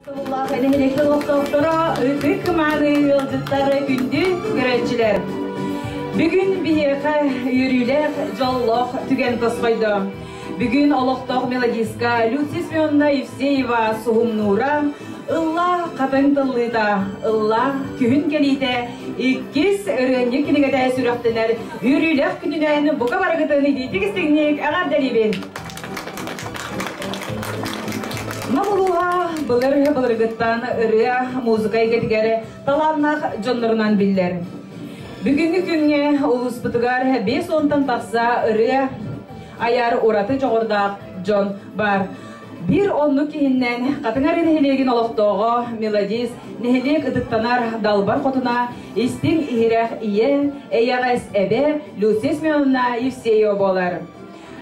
Сыллаах нэһилиэк олохтоохторо ытык мааны ыалдьыттар күндү көрөөччүлэр. Бүгүн биһиэхэ үөрүүлээх, дьоллоох түгэн тосхойдо. Бүгүн олохтоох мелодистка Люция Семеновна Евсеева суһумнуура, ылла хатыҥ тыллыыта, ылла күһүн кэлиитэ иккис ырыанньык кинигэтэ сүрэхтэнэр үөрүүлээх күнүнэн бука барыгытын итиитик истиҥник эҕэрдэлиибин! Нам улууһа былыр былыргыттан ырыа, музыка эйгэтигэр талааннаах дьоннорунан биллэр. Бүгүҥҥү күҥҥэ улууспутугар 50-тан тахса ырыа айар ураты дьоҕурдаах дьон баар. Биир оннук киһиннэн Хатыҥ Арыы нэһилиэгин олохтооҕо, мелодист, нэһилиэк ытыктанар далбар хотуна, истиҥ иһирэх ийэ, эйэҕэс эбэ Люция Семеновна Евсеева буолар.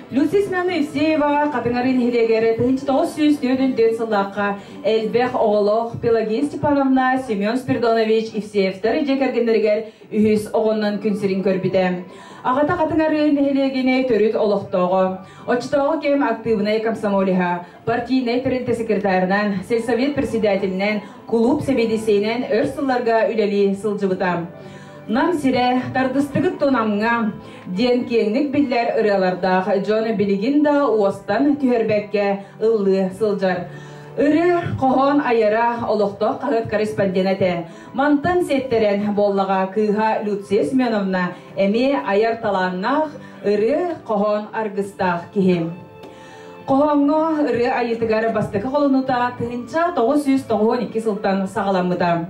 Люция Семеновна Евсеева Хатыҥ Арыы нэһилиэгэр 1944 сыллаахха элбэх оҕолоох Пелагея Степановна Семен Спиридонович Евсеевтэр дьиэ кэргэннэригэр үһүс оҕоннон күн сирин көрбүтэ. Аҕата Хатыҥ Арыы нэһилиэгини төрүт олохтооҕо, оччотооҕу кэм актыыбынай комсомолеһа, партийнай тэрилтэ секретарынан, сельсовет председателинэн, кулууп сэбиэдиссэйинэн өр сылларга үлэлии сылдьыбыта. Нам сирэ тардыстыгыт тунамҥа диэн киэҥник биллэр ырыалардаах дьон билигин да уостан түһэрбэккэ ыллыы сылдьар. Ырыа, хоһоон айара олохтоох хаһыат корреспондена этэ. Мантан сиэттэрэн буоллаҕа кыыһа Люция Семеновна эмиэ айар талааннаах, ырыа, хоһоон аргыстаах киһи. Хоһооҥҥо ырыа айыытыгар бастакы холонуута 1992 сылтан саҕаламмыта.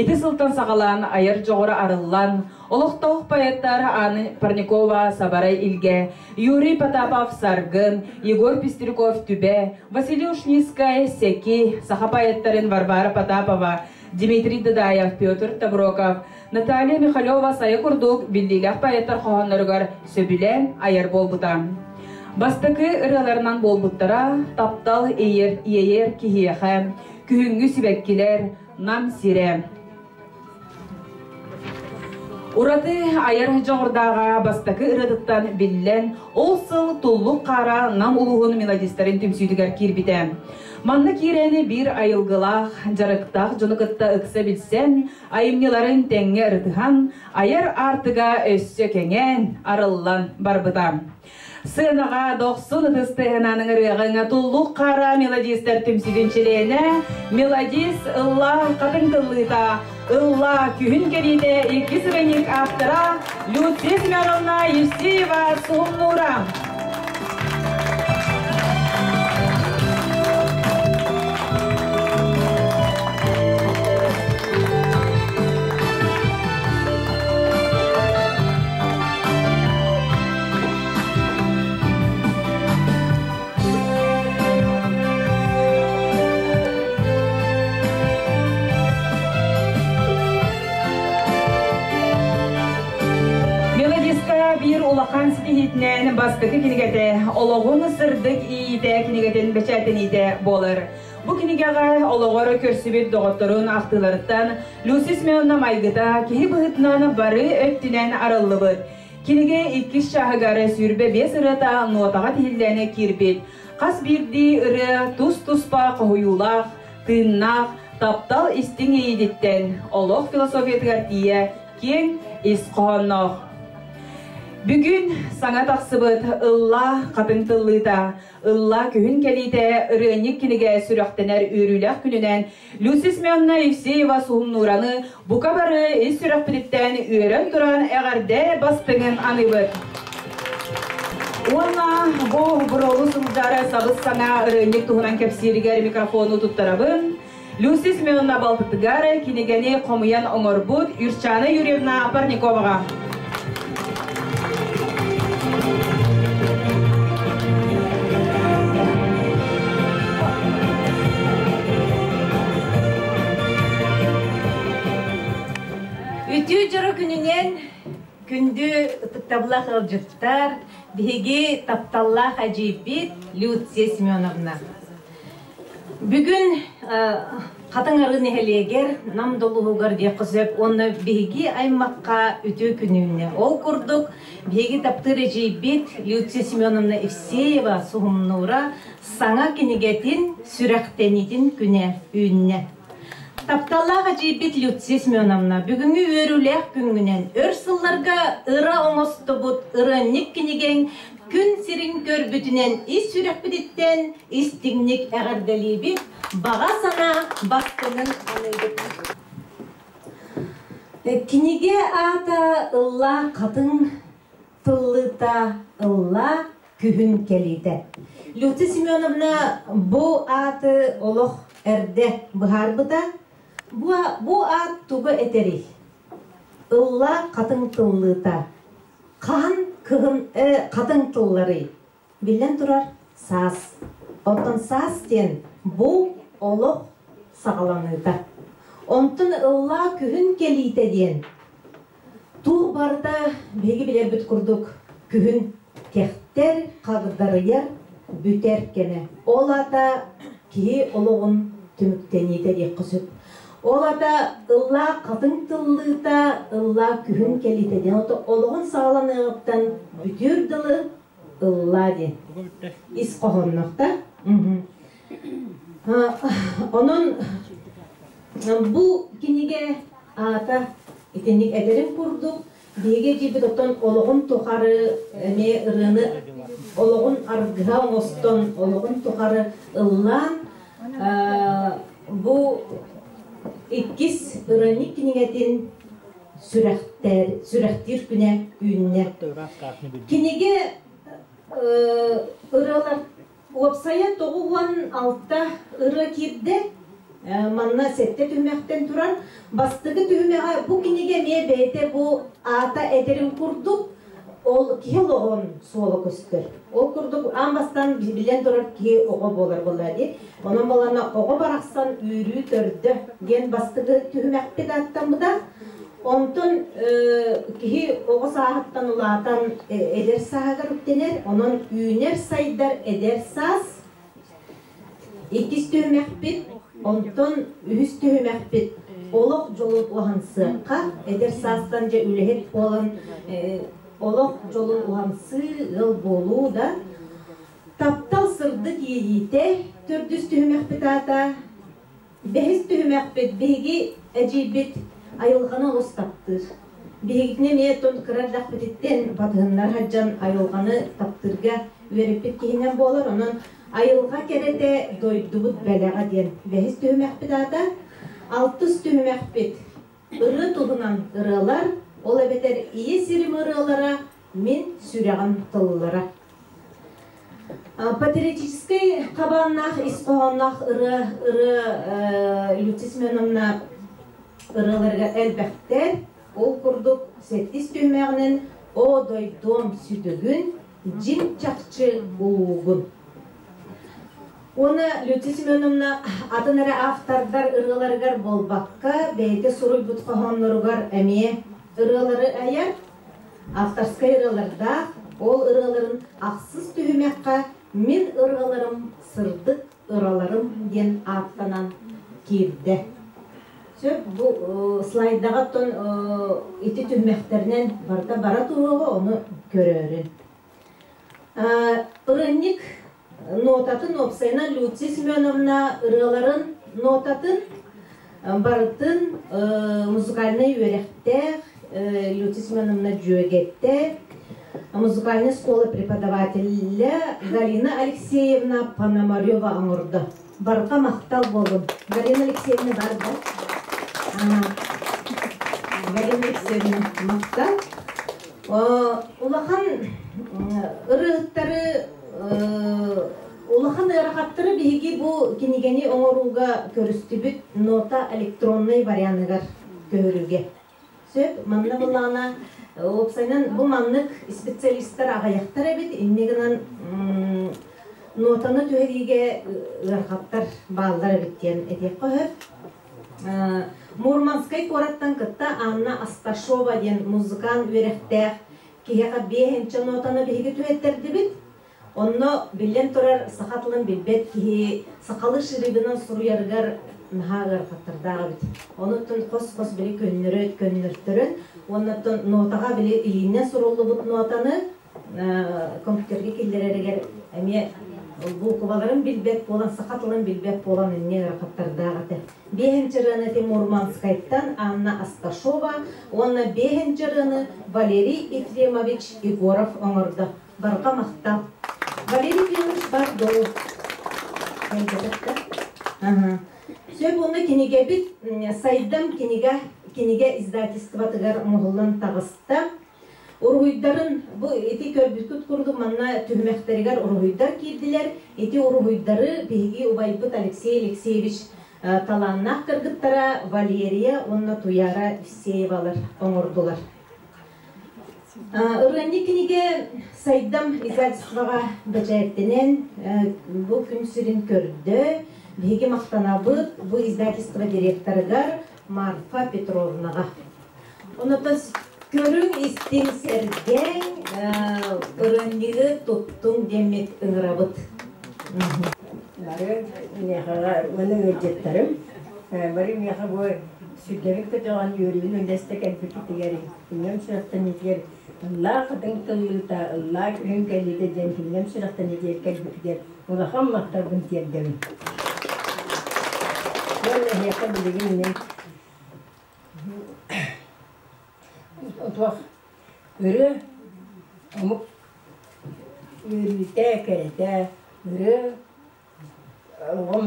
Ити сылтан саҕалаан айар дьоҕура арыллан, олохтоох поэттар Анна Парникова Сабарай Илгэ, Юрий Потапов Саргын, Егор Пестряков Түбэ, Василий Ушницкай Сэки, саха поэттарын Варвара Потапова, Дмитрий Дадаев, Петр Таброков, Наталья Михалева сайа курдук биллиилээх поэттар хоһоонноругар сөбүлээн айар буолбута. Бастакы ырыаларынан буолбуттара «Таптал иэйэр, иэйэр киһиэхэ», «Күһүҥҥү сибэккилэр», Нам сирэ. Ураты айар дьоҕурдааҕа бастакы ырыатыттан биллэн, ол сыл Туллук хаара Нам улууһун мелодистарын түмсүүтүгэр киирбитэ. Манна киирэни биир айылгылаах, дьарыктаах дьону кытта ыкса билсэн, айымньыларын тэҥҥэ ырытыһан, айар аартыга өссө кэҥээн, арыллан барбыта. Сыанаҕа дохсун ытыс тыаһынан ыҥырыаҕыҥ Туллук хаара мелодистар түмсүүтүн чилиэнэ, мелодист Ылла хатыҥ тыллыыта, Ылла күһүн кэлиитэ иккис ырынньык автора Люция Семеновна Евсеева суһумнуура. Мелодистка биир улахан ситиһиитинэн бастакы кинигэтэ «Олоҕун сырдык иитэ» кинигэтин бэчээтэниитэ буолар. Бу кинигэҕэ олоҕор көрсүбүт доҕотторун ахтыыларыттан Люция Семеновна майгыта киһи быһыытынан бары өттүнэн арыллыбыт. Кинигэ иккис чааһыгар 25 ырыата нуотаҕа тиһиллэн киирбит. Хас биирдии ырыа тус-туспа хоһуйуулаах, тыыннаах, таптал истиҥ иэйиититтэн олох философиятыгар тиийэ киэҥ ис хоһоонноох. Бүгүн саҥа тахсыбыт Ылла хатыҥ тыллыыта, Ылла күһүн кэлиитэ ырыанньык кинигэ сүрэхтэнэр үөрүүлээх күнүнэн Люция Семеновна Евсеева суһумнуураны бука бары ис сүрэхпититтэн үөрэн туран эҕэрдэ бастыҥын аныыбыт. Уонна бу буруолу сылдьар сабыс-саҥа ырыанньык туһунан кэпсииригэр микрофону туттарабын. Люция Семеновна балтытыгар кинигэни хомуйан оҥорбут Юрчана Юрьевна Парниковаҕа. Үтүө дьоро күнүнэн күндү ытыктабыллаах ыалдьыттар, биһиги тапталлаах эдьиийбит Люция Семеновна. Бүгүн Хатыҥ Арыы нэһилиэгэр Нам долуһугар диэххэ сөп уонна биһиги аймахха үтүө күнүүннэ. Ол курдук, биһиги таптыыр эдьиийбит Люция Семеновна Евсеева суһумнуура саҥа кинигэтин сүрэхтэниитин күнэ үүннэ. Тапталлаах эдьиийбит Люция Семеновна бүгүҥҥү үөрүүлээх күҥҥүнэн өр сылларга ыра оҥостубут ырыанньык кинигэҥ күн сирин көрбүтүнэн ис сүрэхпититтэн истиҥник эҕэрдэлиибит, баҕа санаа бастыҥын аныыбыт. Кинигэ аата Ыллаа хатыҥ тыллыыта ыллаа күһүн кэлиитэ. Люция Семеновна бу ааты олох эрдэ быһаарбыта. Бу, бу аат тугу этэрий? Ыллаа хатыҥ тыллыыта. Хаһан кыһын э, хатыҥ тылларый? Биллэн турар, саас. Оттон саас диэн бу олох саҕаланыыта. Онтон ыллаа күһүн кэлиитэ диэн Туох барыта биһиги билэрбит курдук күһүн кэхтэр, хагдарыйар, бүтэр кэмэ. Ол аата киһи олоҕун түмүктэниитэ диэххэ сөп. Ол аата ыллаа хатыҥ тыллыыта, ыллаа күһүн кэлиитэ диэн. Ото олоҕун саҕаланыаҕыттан бүтүөр дылы ыллаа диэн. Ис хоһоонноох да. Онон бу кинигэ аата итинник этэрин курдук, биһиги эдьиийбит оттон олоҕун тухары эмиэ ырыаны олоҕун аргыһа оҥостон, олоҕун тухары ыллаан, бу иккис ырыанньык кинигэтин сүрэхтиир күнэ үүннэ. Кинигэ ырыалар Уопсайа 96 ырыа киирдэ. Манна сэттэ түһүмэхтэн турар. Бастакы түһүмэҕэ бу кинигэ эмиэ бэйэтэ бу аата этэрин курдук ол киһи олоҕун суола көстөр. Ол курдук аан бастаан билэн турар киһи оҕо буолар буолла дии. Онон балана оҕо барахсан үүрүү төрдө диэн бастакы түһүмэхпит ааттаммыта. Онтон киһи оҕо сааһыттан улаатан эдэр сааһыгар үктэнэр, онон үүнэр-сайдар эдэр саас иккис түһүмэхпит, онтон үһүс түһүмэхпит олох дьолун уһансыахха, эдэр саастан дьэ үлэһит буолан олох дьолун уһансыы, ыал буолуу да, таптал сырдык иэйиитэ төрдүс түһүмэхпит аата Бэһис түһүмэхпит биһиги эдьиийбит айылҕаны олус таптыыр. Биһигитини эмиэ тон кыра эрдэхпититтэн батыһыннара сылдьан айылҕаны таптыырга үөрэппит киһинэн буолар. Онон айылҕа кэрэтэ дойдубут бэлэҕэ диэн бэһис түһүмэхпит аата. Алтыс түһүмэхпит ырыа туһунан ырыалар, ол эбэтэр ийэ сирим ырыалара, мин сүрэҕим тыллара. Патриотическай хабааннаах ис хоһоонноох ырыа ырыа Люция Семеновна ырыаларыгар элбэхтэр. Ол курдук сэттис түһүмэҕинэн «О дойдуом сүтүгүн, дьиҥ чахчы улуугун». Уонна Люция Семеновна атын эрэ автордар ырыаларыгар буолбакка, бэйэтэ суруйбут хоһоонноругар эмиэ ырыалары айар. Авторскай ырыалардаах, ол ырыаларын ахсыс түһүмэххэ «Мин ырыаларым сырдык ыраларым» диэн ааттанан киирдэ. Сөп, бу слайдаҕа оттон ити түһүмэхтэринэн барыта бара туруоҕа, ону көрөөрүн. Ырыанньык нотатын уопсайынан Люция Семеновна ырыаларын нотатын барытын музыкальнай үөрэхтээх Люция Семеновна дьүөгэтэ, музыкальная школа преподавателя Галина Алексеевна Пономарева оҥордо. Барҕа махтал буолун. Галина Алексеевна бар да? Галина Алексеевна махтал. Улахан ырыһыттары улахан ыарахаттары биһиги бу кинигэни оҥорууга көрүстүбүт нота электроннай варианыгар көһөрүүгэ. Сөп, манна былаана уопсайынан бу маннык специалистар аҕыйахтар эбит, инньэ гынан нотаны түһэриигэ ыарахаттар бааллар эбит диэн этиэххэ сөп. Мурманскай куораттан кытта Анна Асташова диэн музыкант үөрэхтээх киһиэхэ биэһинчэ нотаны биһиги түһэттэрдибит. Онно биллэн турар саха тылын билбэт киһи сахалыы шрибынан суруйарыгар наһаа ыарахаттардаах эбит. Онуттан хос-хос били көннөрө көннөртөрөн, уоннаттан нотаҕа били илиинэн суруллубут нотаны компьютерга киллэрэригэр эмиэ буукубаларын билбэт буолан, саха тылын билбэт буолан инньэ ыарахаттардаах этэ. Биэһин чырыаны Мурманскайтан Анна Асташова уонна биэһин чырыаны Валерий Ефремович Егоров оҥордо. Барҕа махтал. Валерий Ефремович бар доо. Сөп уонна кинигэбит Сайдам кинигэ кинигэ издательствотыгар оҥоһуллан таҕыста. Уруһуйдарын бу ити көрбүткүт курдук манна түһүмэхтэригэр уруһуйдар киирдилэр. Ити уруһуйдары биһиги убайбыт Алексей Алексеевич талааннаах кыргыттара Валерия уонна Туяра Евсеевалар оҥордулар. Ырыанньык кинигэ Сайдам издательствоҕа бэчээттэнэн бу күн сирин көрдө. Биһиги махтанабыт бу издательство директорыгар Марфа Петровнаҕа. Онотон көрүҥ истиҥ сэргэҥ ырыанньыгы туттуҥ диэммит ыҥырабыт. Бары миэхэҕэ уонна ыалдьыттарым, бары миэхэ бу сүргэбин көтөҕөн үөрүүнү үллэстэ кэлбиккитигэр, кинигэм сүрэхтэниитигэр ыллаа хатыҥ тыллыыта, ыллаа күһүн кэлиитэ диэн кинигэм сүрэхтэниитигэр кэлбитигэр улахан махталбын тиэрдэбин. Уонна эһиэхэ билигин мин Туох ырыа омук үөрүүтэ, кэрэтэ, ырыа оҕом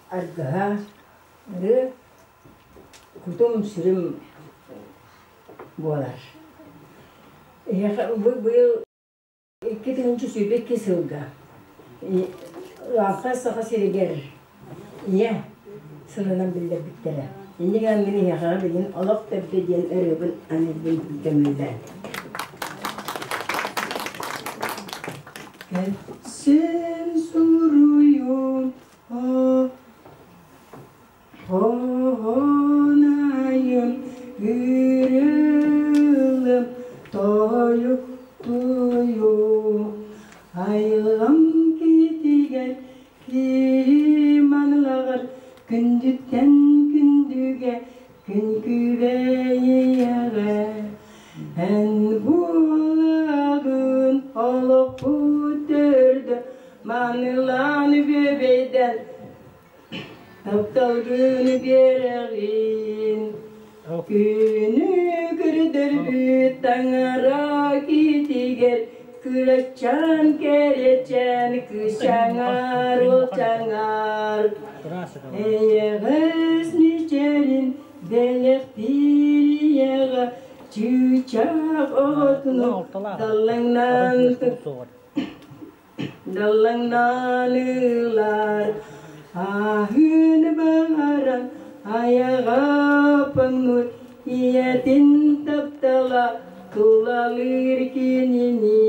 аргыһа, ырыа кутум-сүрүм буолар. Эһиэхэ быйыл 2022 сылга Лааха Саха сиригэр Ийэ сылынан биллэрбиттэрэ. Инньэ гынан мин эһиэхэҕэ билигин Олох төрдө диэн ырыабын аныырбын көҥүллээн. Кэпсээн суруйуом Хоһоонайым ырылым тойук туйум айылҕам китигэр киһи манылаҕар күндүттэн күндүгэ күн күбэйиэҕэ эн буолагын олохпут төрдө манылаан бүөбэйдэн Тапталгын биэрэҕин, күнү көрдөрбүт таҥара киитигэр кырачаан кэрэчээн кыысчаҥар уолчаҥар эйэҕэс мичээрин бэлэхтиир чыычаах оҕотуну даллаҥнаан Даллаҥнаалыылар ааһыыны баҕаран айаҕа паҥнуур ийэтин таптала тулалыыр кинини.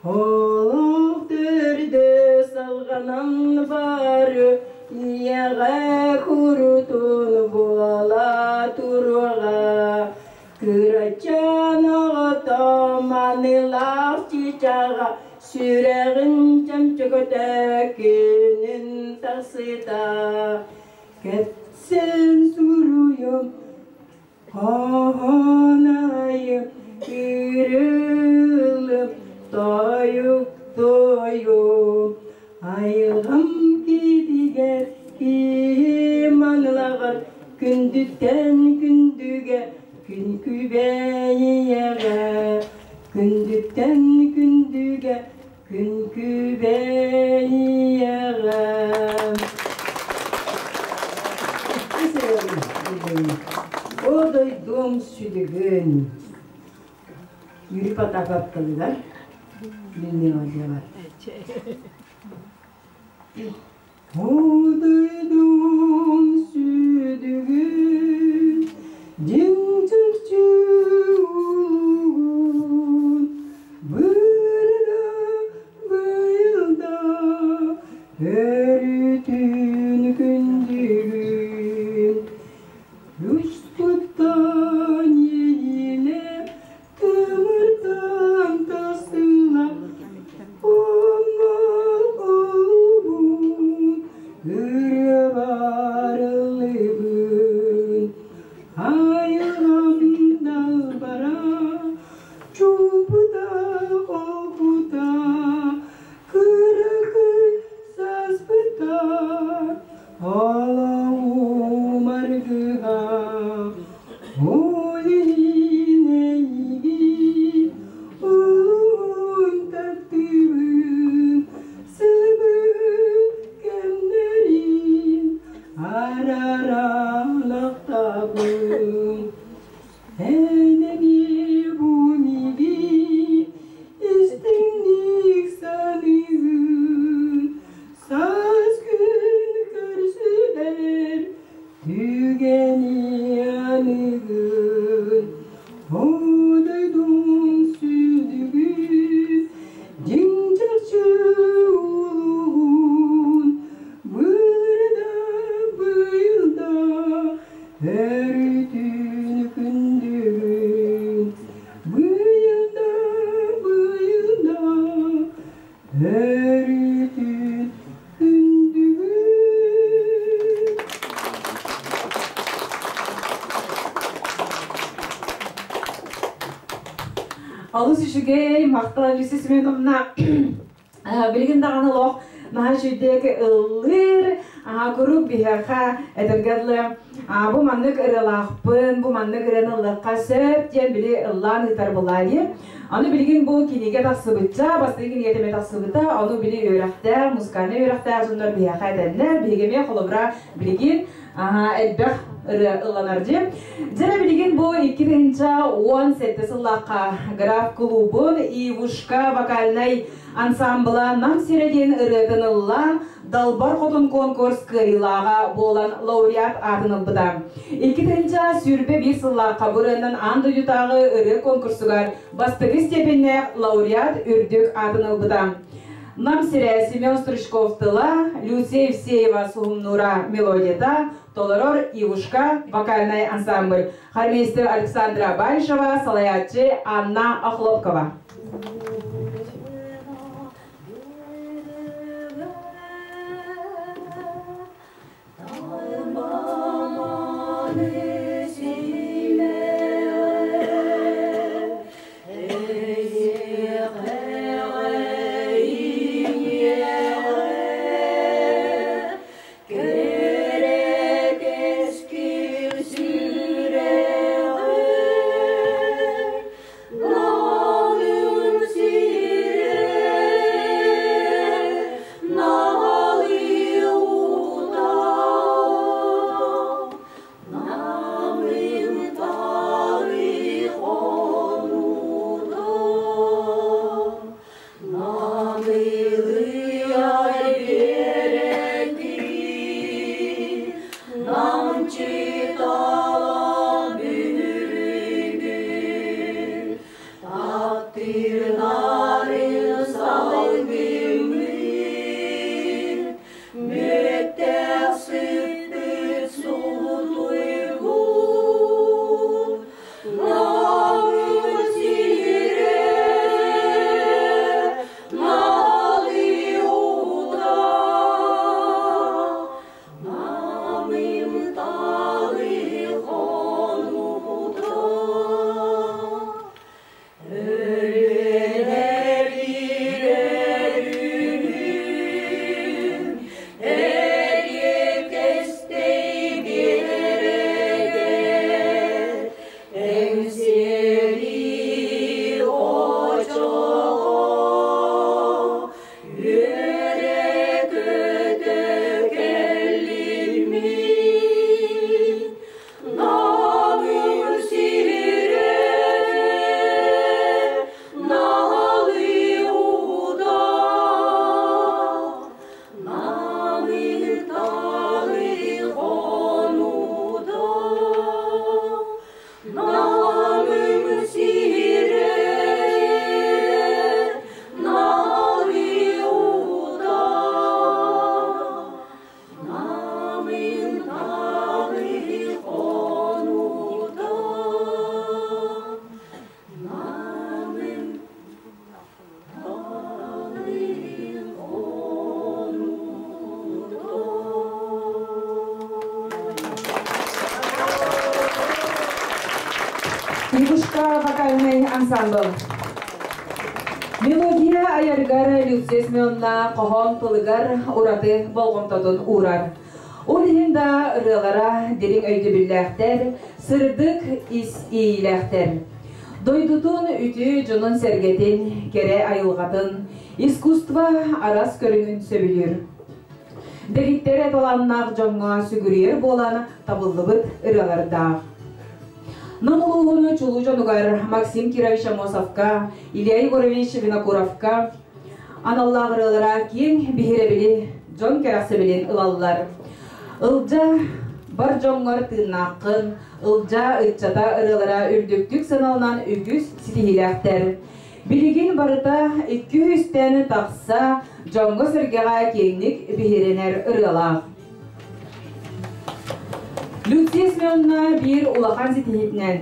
Олох төрдө салҕанан бары ийэҕэ курутун буола туруоҕа. Кырачаан оҕото маанылаах чыычааҕа сүрэҕин чөмчөкөтө күнүн тахсыыта кэпсээн суруйум хоһоон-айым кырылым тойук тойум айылҕам киитигэр киһи манылаҕар күндүттэн күндүгэ күн күбэйиэҕэ күндүттэн күндүгэ күн күбэйиэҕэ О дойдум сүдүгүн Юрий Потапов тылыгар мелодия Удуйдум сүдүгүн дьиҥ чахчы улугун бырда быйылда өрүтүн күндүгүн Үскуттан иилэ тымырдан тасыла Араралахтабын Эн эмиэ бу миигин истиҥник саныыгын Саас күн көрсүһэр түгэни аныгын О дойдум сүдүгүн дьиҥ чахчы улуһун Былырда быйылда өрүтүн күндүгүн Быйылда быйылда өрүтүн күндүгүн Олус үчүгэй, махтал Люция Семеновна. Билигин даҕаны олох наһаа үчүгэйдик ыллыыр, куруук биһиэхэ этэргэ дылы бу маннык ырыалаахпын, бу маннык ырыаны ыллыахха сөп диэн били ыллаан ыытар буолаа Аны билигин бу кинигэ тахсыбычча, бастакы кинигэ эмиэ тахсыбыта, ону били үөрэхтээх, музыкальнай үөрэхтээх дьоннор биһиэхэ этэллэр, биһиги эмиэ холобура билигин элбэх ырыа ылланар дии. Дьэ билигин бу 2017 сыллаахха Граф клубун Ивушка вокальнай ансамбла Нам сирэ диэн ырыатын ыллаан Далбар Хотун конкурс кыайыылааҕа буолан лауреат аатын ылбыта. 2021 сыллаахха бу ырыанан аан дойдутааҕы ырыа конкурсугар бастакы степеннээх лауреат үрдүк аатын ылбыта. Нам сирэ Семен Стручков тыла, Люция Евсеева суһумнуура мелодията, толорор Ивушка вокальнай ансамбль, хормейстер Александра Баишева, салайааччы Анна Охлопкова. Ивушка вокальный ансамбль. Мелодия айарыгар Люция Семеновна хоһоон тылыгар ураты болҕомтотун уурар. Ол иһин да ырыалара дириҥ өйдөбүллээхтэр, сырдык ис иэйиилээхтэр. Дойдутун үтүө дьонун-сэргэтин, кэрэ айылҕатын, искусство араас көрүҥүн сөбүлүүр. Дэгиттэр талааннаах дьоҥҥо сүгүрүйэр буолан табыллыбыт ырыалардаах. Нам улууһун чулуу дьонугар Максим Кирович Аммосовка, Илья Егорович Винокуровка аналлаах ырыалара киэҥ биһирэбили, дьон кэрэхсэбилин ылаллар. Ылдьа бар дьоҥҥор тыыннааххын, Ылдьа ыччата ырыалара үрдүктүк сыаналанан үгүс ситиһиилээхтэр. Билигин барыта 200-тэн тахса дьоҥҥо-сэргэҕэ киэҥник биһирэнэр ырыалаах. Люция Семеновна биир улахан ситиһиитинэн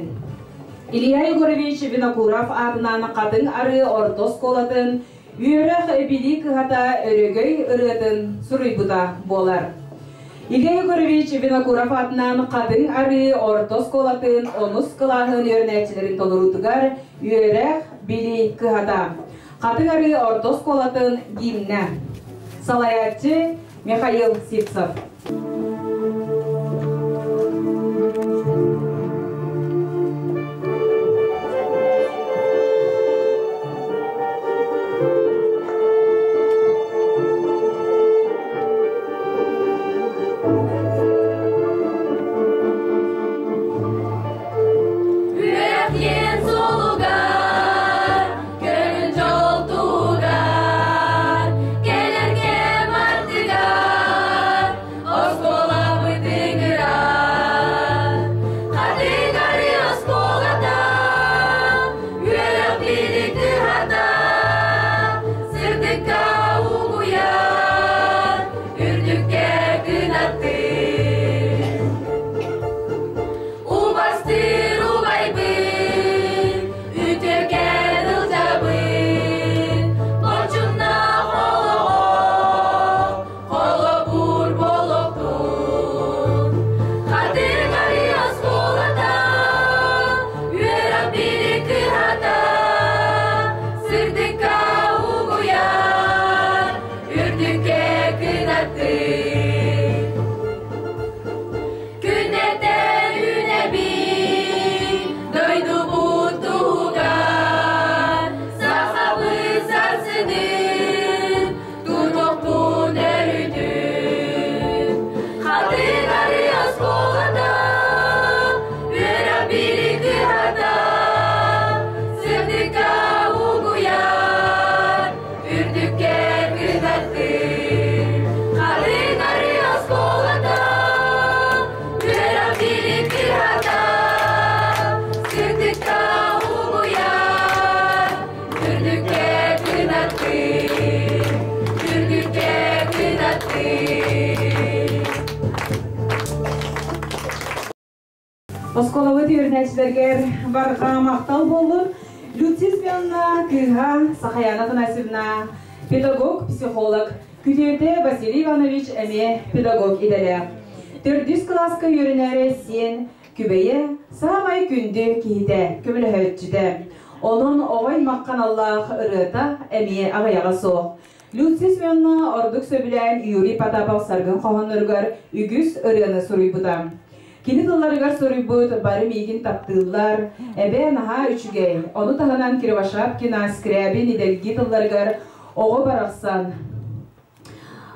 Илья Егорович Винокуров аатынан Хатыҥ Арыы орто оскуолатын үөрэх билии кыһата өрөгөй ырыатын суруйбута буолар. Илья Егорович Винокуров аатынан Хатыҥ Арыы орто оскуолатын онус кылааһын үөрэнээччилэрин толоруутугар үөрэх билии кыһата Хатыҥ Арыы орто оскуолатын гимнэ. Салайааччы Михаил Сивцев. Үөрэх диэн суолугар Көрүн дьол туһугар, кэлэргэ мартыгар, оскуолабыт ыҥырар. Хатыҥары оскуолата, үөрэх билик кыһата, сырдыкка угуйар, үрдүккэ кынаттыыр. Убастыыр убайбын, үтүөкэн ылдьабын, боччумнаах олоҕо холобур болохтун. Хатыҥ-арыы оскуолата, үөрэх билик кыһата, сырдыкка угуйар, үрдүккэ кынаттыыр. Күннэтэн үүнэбит, дойдубут туһугар, сахабыт сарсынын тутуохпун өрүтүн. Хатыҥ-арыы оскуолата, үөрэх билик кыһата, сырдыкка угуйар, үрдүккэ кынаттыыр. Хатыҥ-арыы оскуолата, үөрэх билик кыһата, сырдыкка угуйар, үрдүккэ кынаттыыр, үрдүккэ кынаттыыр. Оскуолабыт үөрэнээччилэригэр барҕа махтал буоллун. Люция Семеновна кыыһа Сахаяна Афанасьевна педагог-психолог, күтүөтэ Василий Иванович эмиэ педагог идэлээх. Төрдүс кылааска үөрэнээри сиэн Күбэйэ саамай күндү киһитэ, көмөлөһөөччүтэ. Онон оҕо аймахха аналлаах ырыата эмиэ аҕыйаҕа суох. Люция Семеновна ордук сөбүлээн Юрий Потапов Саргын хоһоонноругар үгүс ырыаны суруйбута. Кини тылларыгар суруйбут «Бары миигин таптыыллар», «Эбээ наһаа үчүгэй», ону таһынан Кривошапкина, Скрябин идэлги тылларыгар «Оҕо барахсан»,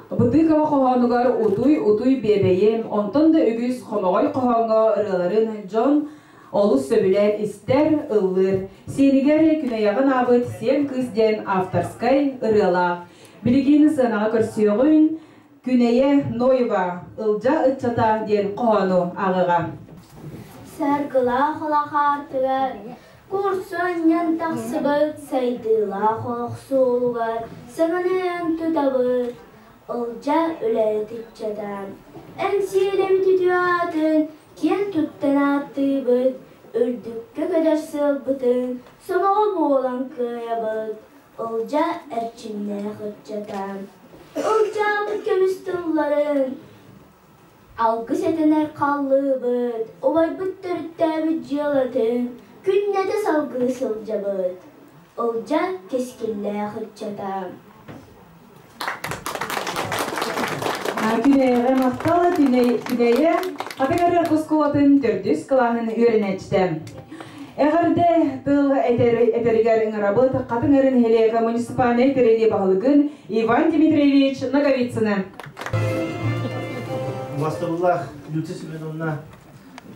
Бытыкова хоһоонугар «Утуй, утуй биэбэйим», онтон да үгүс хомоҕой хоһооҥҥо ырыаларын дьон олус сөбүлээн истэр, ыллыыр. Сиэнигэр Күнэйэҕин аабыт Сиэн кыыс диэн авторскай ырыалаах. Билигин сыанаҕа көрсүөҕүн Күнэйэ Ноева Ылдьа ыччата диэн хоһоону ааҕыаҕа. Саргылаах алахаартыгар курсуонньан тахсыбыт сайдыылаах олох суолугар саҥаны тутабыт, Ылдьа үлэһит ыччата. Эҥсиэлэбит үтүө аатын киэн туттан ааттыыбыт, үрдүккэ көтөр сыалбытын сомоҕо буолан кыайабыт, Ылдьа эрчимнээх ыччата. Ылдьаабыт көмүс тылларын алгыс этинэр халлыыбыт, убайбыт төрүттээбит дьыалатын күннэтэ салгыы сылдьабыт. Ылдьа кэскиллээх ыччата. Күнэйэҕэ махтал Күнэйэ Хатыҥ-Арыы оскуолатын төрдүс кылааһын үөрэнээччитэ. Эҕэрдэ тыл этэригэр ыҥырабыт Убастабыллаах Люция Семеновна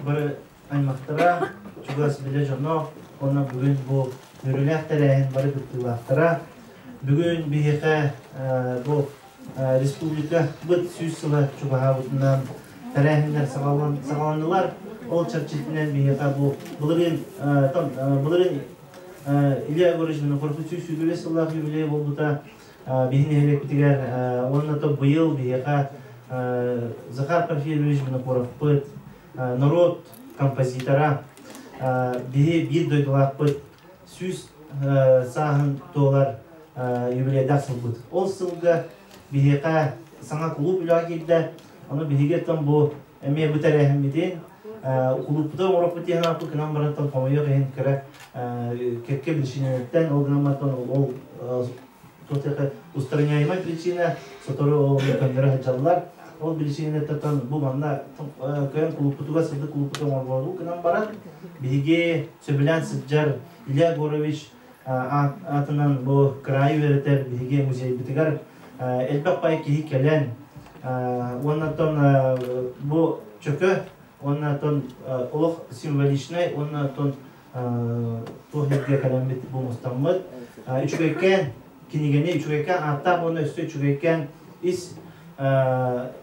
бары аймахтара, чугас билэ дьоно, уонна бүгүн бу үөрүүлээх тэрээһин бары кыттыылаахтара. Бүгүн биһиэхэ бу республика быт 100 сыла чугаһаабытынан тэрээһиннэр саҕаланнылар. Ол чэрчитинэн биһиэхэ бу былырыын былырыын Илья Егорович Винокуров 125 сыллаах юбилей буолбута биһи нэһилиэкпитигэр уонна то быйыл биһиэхэ Захар Порфирьевич Винокуровпыт норуот композитора биһи биир дойдулаахпыт 100 сааһын туолар юбилейдаах сылбыт. Ол сылга биһиэхэ саҥа кулууп үлэҕэ киирдэ. Ону биһиги оттон бу эмиэ бу тэрээһиммитин кулууппутун оҥороппут диэн ааппыт гынан барантан хомойуох иһин кыра кэккэ причинэлэртэн ол гынан баран ол устраняемая причина сотору ол көннөрө сылдьаллар. Ол причинэлэртэн бу манна кыайан кулууппутугар сырдык кулууппутун оҥорбону гынан баран биһиги сөбүлээн сылдьар Илья Егорович аатынан бу кыраайы үөрэтэр биһиги музейбытыгар элбэх бай киһи кэлэн уонна оттон бу чөкө уонна оттон олох символичнай уонна оттон туох эргэ кэлэммит бу мустаммыт үчүгэйкээн кинигэни үчүгэйкээн ааттаах уонна өссө үчүгэйкээн ис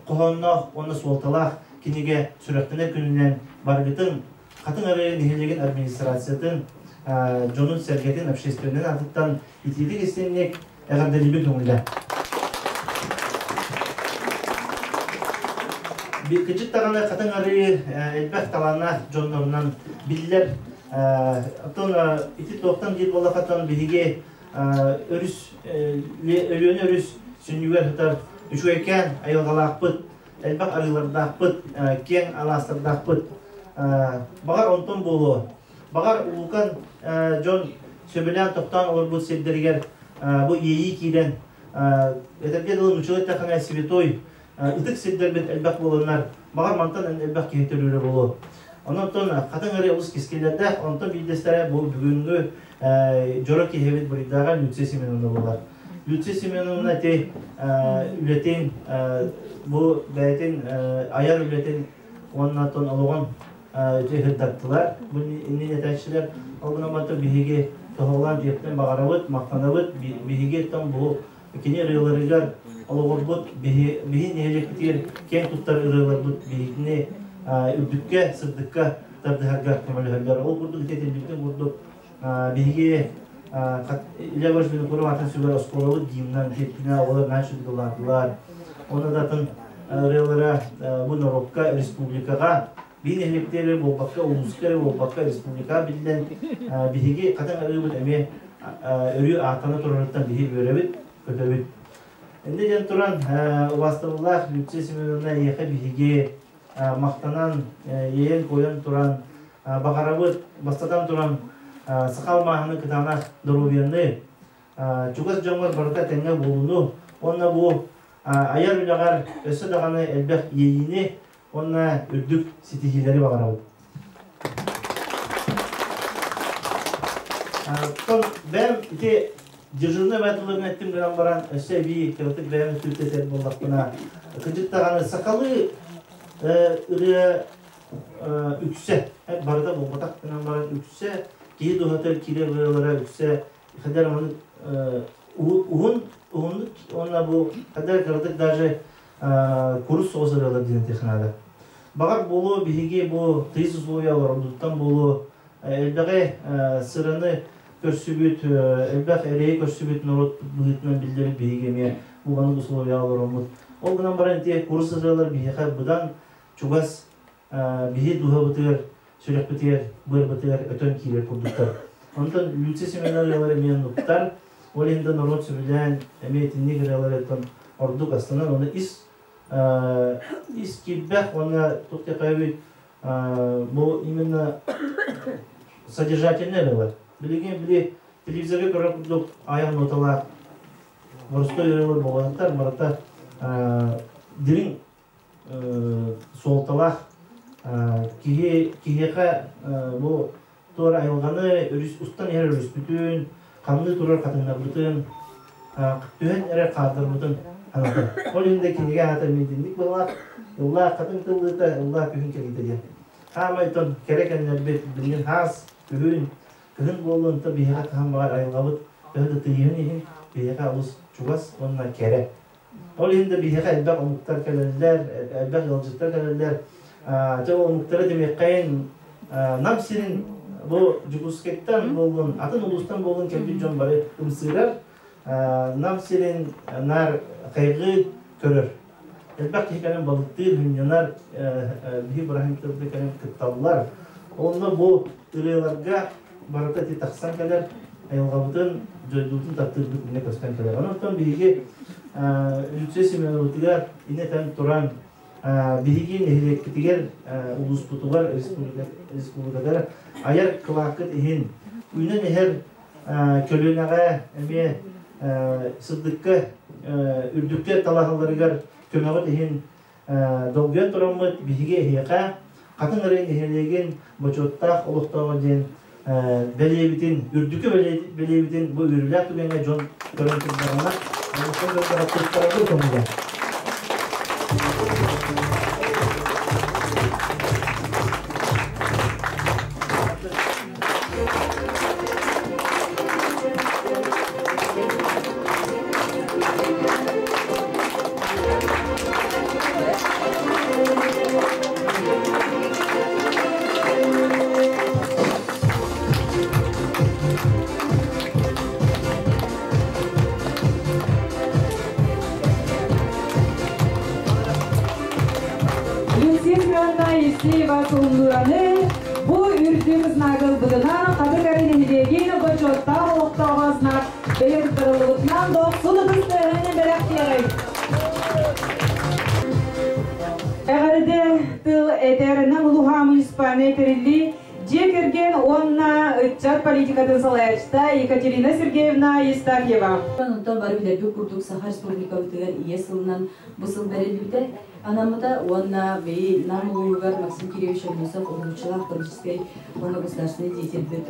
хоһоонноох уонна суолталаах кинигэ сүрэхтэнэр күнүнэн барыгытын Хатыҥ Арыы нэһилиэгин администрациятын дьонун-сэргэтин общественнай аатыттан итиитик истиҥник эҕэрдэлиибин көҥүлэ. Кыдьык даҕаны Хатыҥ Арыы элбэх талааннаах дьоннорунан биллэр. Оттон ити туохтан диир буоллаххаттан биһиги өрүс Өлүөнэ өрүс сүнньүгэр сытар үчүгэйкээн айылҕалаахпыт, элбэх арыылардаахпыт, киэҥ алаастардаахпыт. Баҕар онтон буолуо. Баҕар улуукан дьон сөбүлээн тохтоон олорбут сирдэригэр бу иэйии киирэн, этэргэ дылы нууччалыы эттэххинэ святой ытык сирдэрбит элбэх буоланнар, баҕар мантан элбэх киһи төрүүрэ буолуо. Онон Хатыҥ Арыы олус кэскиллэрдээх, онтон биирдэстэрэ бу бүгүҥҥү дьоро киһибит буруйдааҕа Люция Семеновна буолар. Люция Семеновна ити үлэтин, бу бэйэтин айар үлэтин уонна оттон олоҕун ыһырдаттылар. Бу иннин этээччилэр. Ол гынан баран биһиги тоһоҕолоон диэхпин баҕарабыт, махтанабыт. Биһиги оттон бу кини ырыаларыгар олоҕурбут биһи нэһилиэкпитигэр киэн туттар ырыаларбыт биһигини үрдүккэ, сырдыкка тардыһарга көмөлөһөллөр. Ол курдук ити этиллибитин курдук биһиги Илья Егорович Винокуров аатын сүгэр оскуолабыт гимнан тиэттинэ оҕолор наһаа үчүгэй ылаатылар. Онно да атын ырыалара бу норуокка, республикаҕа биир нэһилиэктэр буолбакка, улууска эрэ буолбакка, республикаҕа биллэн биһиги Хатыҥ Арыыбыт эмиэ өрүү ааттана турарыттан биһиги үөрэбит, көтөбүт. Инньэ диэн туран, убаастабыллаах Люция Семеновна эйиэхэ биһиги махтанан, иэйэн-куойан туран, баҕарабыт, бастатан туран, саха алмааһыны кытаанах доруобуйаны, чугас дьоҥҥор барыта тэҥҥэ буолууну уонна бу айар үлэҕэр өссө даҕаны элбэх иэйиини уонна үрдүк ситиһиилэри баҕарабыт. Оттон бэйэм ити дежурнай баатыларын эттим гынан баран, өссө эбии кыратык бэйэм өттүттэн этэр буоллахпына, кырдьык даҕаны сахалыы ырыа үксэ, барыта буолбатах гынан баран үксэ киһи дууһатыгар киирэр ырыалара үксэ хадэр уһун уһун уһуннук уонна бу хадэр кыратык даже курус соҕус ырыалар диэн этиэх наада. Баҕар буолуо биһиги бу тыйыс условия олорбутуттан буолуо элбэҕи сыраны көрсүбүт, элбэх эрэйи көрсүбүт норуот быһыытынан биллэрбит биһиги эмиэ бу маннык условияҕа олороммут. Ол гынан баран ити курус ырыалар биһиэхэ быдан чугас биһи дууһабытыгар, сүрэхпитигэр, быарбытыгар өтөн киирэр курдуктар. Онтон Люция Семенова ырыалара эмиэ оннуктар. Ол иһин да норуот сөбүлээн эмиэ итинник ырыаларыттан ордук астынан, оны ис ис киирбэх уонна туох диэххэ бу именно содержательный ырыалар. Билигин били телевизорга көрөр курдук айах ноталаах боростуой ырыалар буолбатахтар, барыта дириҥ суолталаах киһи киһиэхэ бу туора айылҕаны өрүс устан иһэр өрүспүтүн, хамныы турар хатыҥнарбытын, түһэн эрэр хаалларбытын санатар. Ол иһин да кинигэ аата миитинник быһалаах. Ыллаа хатыҥ тыллыыта, ыллаа күһүн кэлиитэ диэн. Хаамай тон кэрэ кэмнэрбит билигин хаас, күһүн, кыһын буолуон то биһиэхэ хаһан баҕар айылҕабыт төһө да тыйыһын иһин биһиэхэ олус чугас уонна кэрэ. Ол иһин да биһиэхэ элбэх омуктар кэлэллэр, элбэх ыалдьыттар кэлэллэр. Дьэ ол омуктары демиэххэйин Нам сирин бу Дьокуускайтан буоллун, атын улуустан буоллун кэлбит дьон бары ымсыырар. Нам сирин наар хайҕыы көрөр. Элбэх киһи кэлэн балыктыыр, сынньанар, биһи бырааһынньыктарга кэлэн кытталлар. Онно бу ырыаларга барыта ити тахсан кэлэр, айылҕабытын, дойдубутун таптыырбыт иннэ көстөн кэлэр. Онон биһиги Люция Семеновытыгар инэтэн туран биһиги нэһилиэкпитигэр, улууспутугар, республикатыгар айар кылааккыт иһин үүнэн иһэр көлүөнэҕэ эмиэ сырдыкка, үрдүккэ талаһалларыгар көмөҕүт иһин долгуйан тураммыт биһиги эһиэхэ Хатыҥ Арыы нэһилиэгин бочуоттаах олохтооҕо диэн бэлиэбитин, үрдүкү бэлиэбитин бу үөрүүлээх түгэҥҥэ дьон көрөн турдаҕына, олохтон көрдөҕө туттарарга көҥүлэ. Люция Семеновна Евсеева туһуннураны бу үрдүк знагы ылбытынан Хатыҥ Арыы нэһилиэгин бочуоттаах олохтооҕо знак бэйэ туттарыллыбытынан дохсун ытыс тыаһын бэлэхтиэҕиҥ. Эҕэрдэ тыл этэр Нам улууһа муниципальнай тэриллии дьиэ кэргэн уонна ыччат политикатын салайааччыта Екатерина Сергеевна Евстафьева. Онтон бары билэрбит курдук Саха Республикабытыгар Ийэ сылынан бу сыл бэриллибитэ анаммыта уонна бэйи Нам улууһугар Максим Кириллович Аммосов уһулуччулаах политическай уонна государственнай деятельбит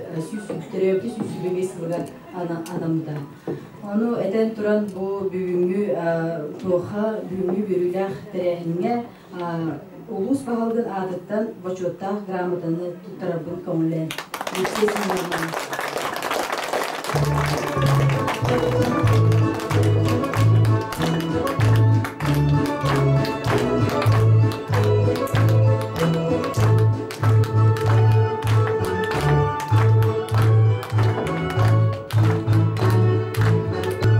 төрөөбүтэ 125 сылыгар анаммыта. Ону этэн туран бу бүгүҥҥү туоха бүгүҥҥү үөрүүлээх тэрээһиҥҥэ улуус баһылыгын аатыттан бочуоттаах грамотаны туттарарбын көҥүллээн. Алексей Семеновна.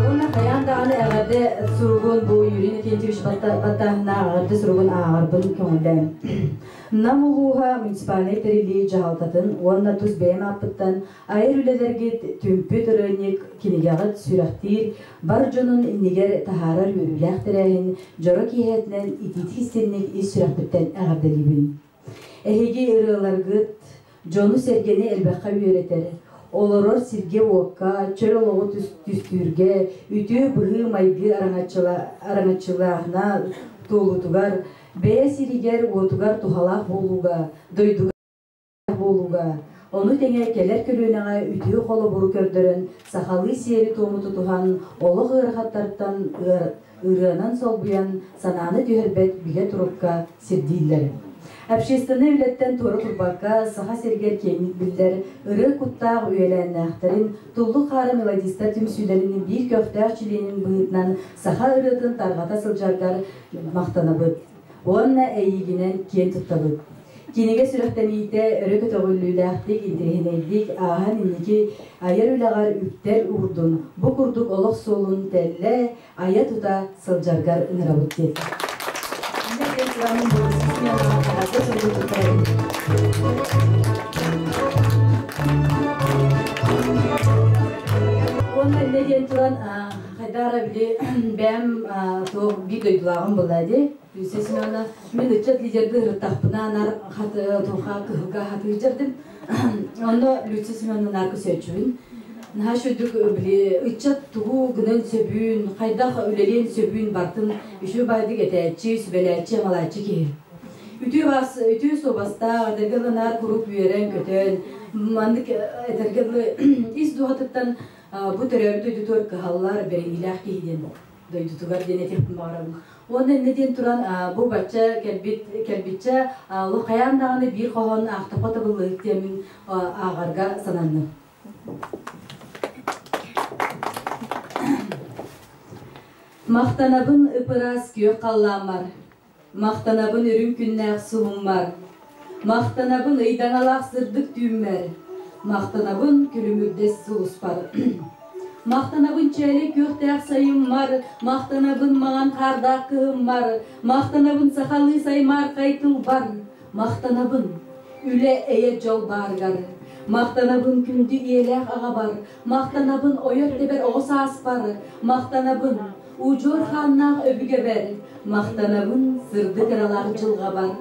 Уонна хайаан даҕаны эҕэрдэ суругун бу Юрий Иннокентьевич баттааһыннаах эҕэрдэ суругун ааҕарбын көҥүллээн. Нам улууһа муниципальнай тэриллии дьаһалтатын уонна тус бэйэм ааппыттан айар үлэлэргит түмпүт ырыанньык кинигэҕит сүрэхтиир бар дьонун иннигэр таһаарар үөрүүлээх тэрээһин дьоро киэһэтинэн итиитик истинник ис сүрэхпиттэн эҕэрдэлиибин. Эһиги ырыаларгыт дьону-сэргэни элбэххэ үөрэтэр, олорор сиргэ-уокка, чөл олоҕу түстүүргэ, үтүө быһыы-майгы араҥаччылааһына туолуутугар, бэйэ сиригэр-уотугар туһалаах буолууга, дойдуга буолууга, ону тэҥэ кэлэр көлүөнэҕэ үтүө холобуру көрдөрөн, сахалыы сиэри-туому тутуһан, олох ыарахаттартан ырыанан солбуйан, санааны түһэрбэт бигэ турукка сирдииллэр. Общественнай үлэттэн туора турбакка, Саха сиригэр киэҥник биллэр ырыа куттаах үөлээннээхтэрин, Туллук хаара мелодистар түмсүүлэрин биир көхтөөх чилиэнин быһыытынан саха ырыатын тарҕата сылдьаргар махтанабыт. Уонна эйиигинэн киэн туттабыт. Кинигэ сүрэхтэниитэ өрө көтөҕүллүүлээхтик, интэриэһинэйдик ааһан инники айар үлэҕэр үктэр уурдун, бу курдук олох суолун тэллэ, айа-тута сылдьаргар ыҥырабыт диэтэ. Уонна иннэ диэн туран хайдара били бэйэм туох биир дойдулааҕым буолла дии. Люция Семеновна, мин ыччат лидерды ырыттахпына нар туха кыһылга хатыырдьардым. Онно Люция Семеновна нар көсөөччүбүн. Наһаа үчүгдүк били ыччат тугу гынан сөбүүн, хайдах үлэлиэн сөбүүн бартын үчүгэй баайдык этээччи, сүбэлээччи, амалааччы киһи. Үтүө бас, үтүө суобастаах, этэргэ дылы наар куруук үөрэн-көтөн, маннык этэргэ дылы ис дууһатыттан бу төрөөбүт дойдутугар кыһаллар, бэриниилээх киһи диэн дойдутугар диэн этиэхпин баҕарабын. Уонна иннэ диэн туран бу бачча кэлбит кэлбиччэ олох хайаан даҕаны биир хоһоон аахтахха табыллыһык диэммин ааҕарга сананным. Махтанабын ып-ыраас күөх халлааммар, Махтанабын үрүҥ күннээх суһуммар, Махтанабын ыйдаҥалаах сырдык түүммэр, Махтанабын күлүмүрдэс сулуспар. Махтанабын чээлэй күөхтээх сайыммар, Махтанабын маҥан хаардаах кыһыммар, Махтанабын сахалыы саймаархай тылбар, Махтанабын үлэ эйэ дьол баарыгар, Махтанабын күндү ийэлээх аҕабар, Махтанабын ойор тэбэр оҕо сааспар, Махтанабын удьуор хааннаах өбүгэбэр, Махтанабын сырдык ыралаах дьылҕабар,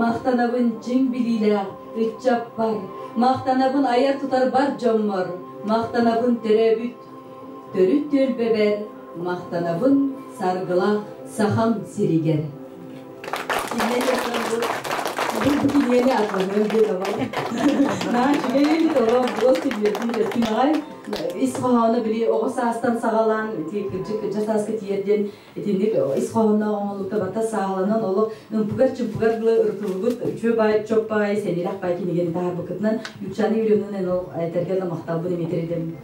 Махтанабын чиҥ билиилээх ыччаппар, Махтанабын айар-тутар бар дьоммор, Махтанабын төрөөбүт төрүт түөлбэбэр, Махтанабын саргылаах сахам сиригэр. Бу кинигэни атылаһыам диэн олох. Наһаа үчүгэй эбит олох буол тириэрдии бэртин аҕай. Ис хоһооно били оҕо саастан саҕалаан ити кырдьык кырдьа сааска тиийэр диэн итинник ис хоһоонноох оҥоһуллубута барыта сааһыланан олох ымпыгар-чымпыгар дылы ырытыллыбыт үчүгэй баай чоп баай сэниэлээх баай кинигэни таһаарбыккытынан Люциана Юрьевнаны эн ол этэргэ да махталбын эмиэ тириэрдэбин.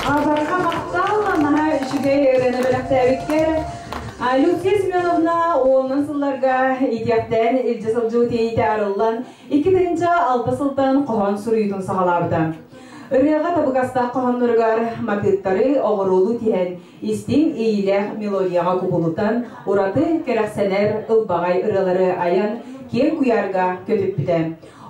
Абарга махтал, наһаа үчүгэй ырыаны бэлэхтээбиккэр. Люция Семеновна уонунан сылларга иитиэхтээн илдьэ сылдьыбыт иэйиитэ арыллан, 2006 сылтан хоһоон суруйуутун саҕалаабыта. Ырыаҕа табыгастаах хоһоонноругар матыыптары оҕуруолуу тиһэн, истиҥ иэйиилээх мелодияҕа кубулутан, ураты кэрэхсэнэр ылбаҕай ырыалары айан киэҥ куйаарга көтүппүтэ.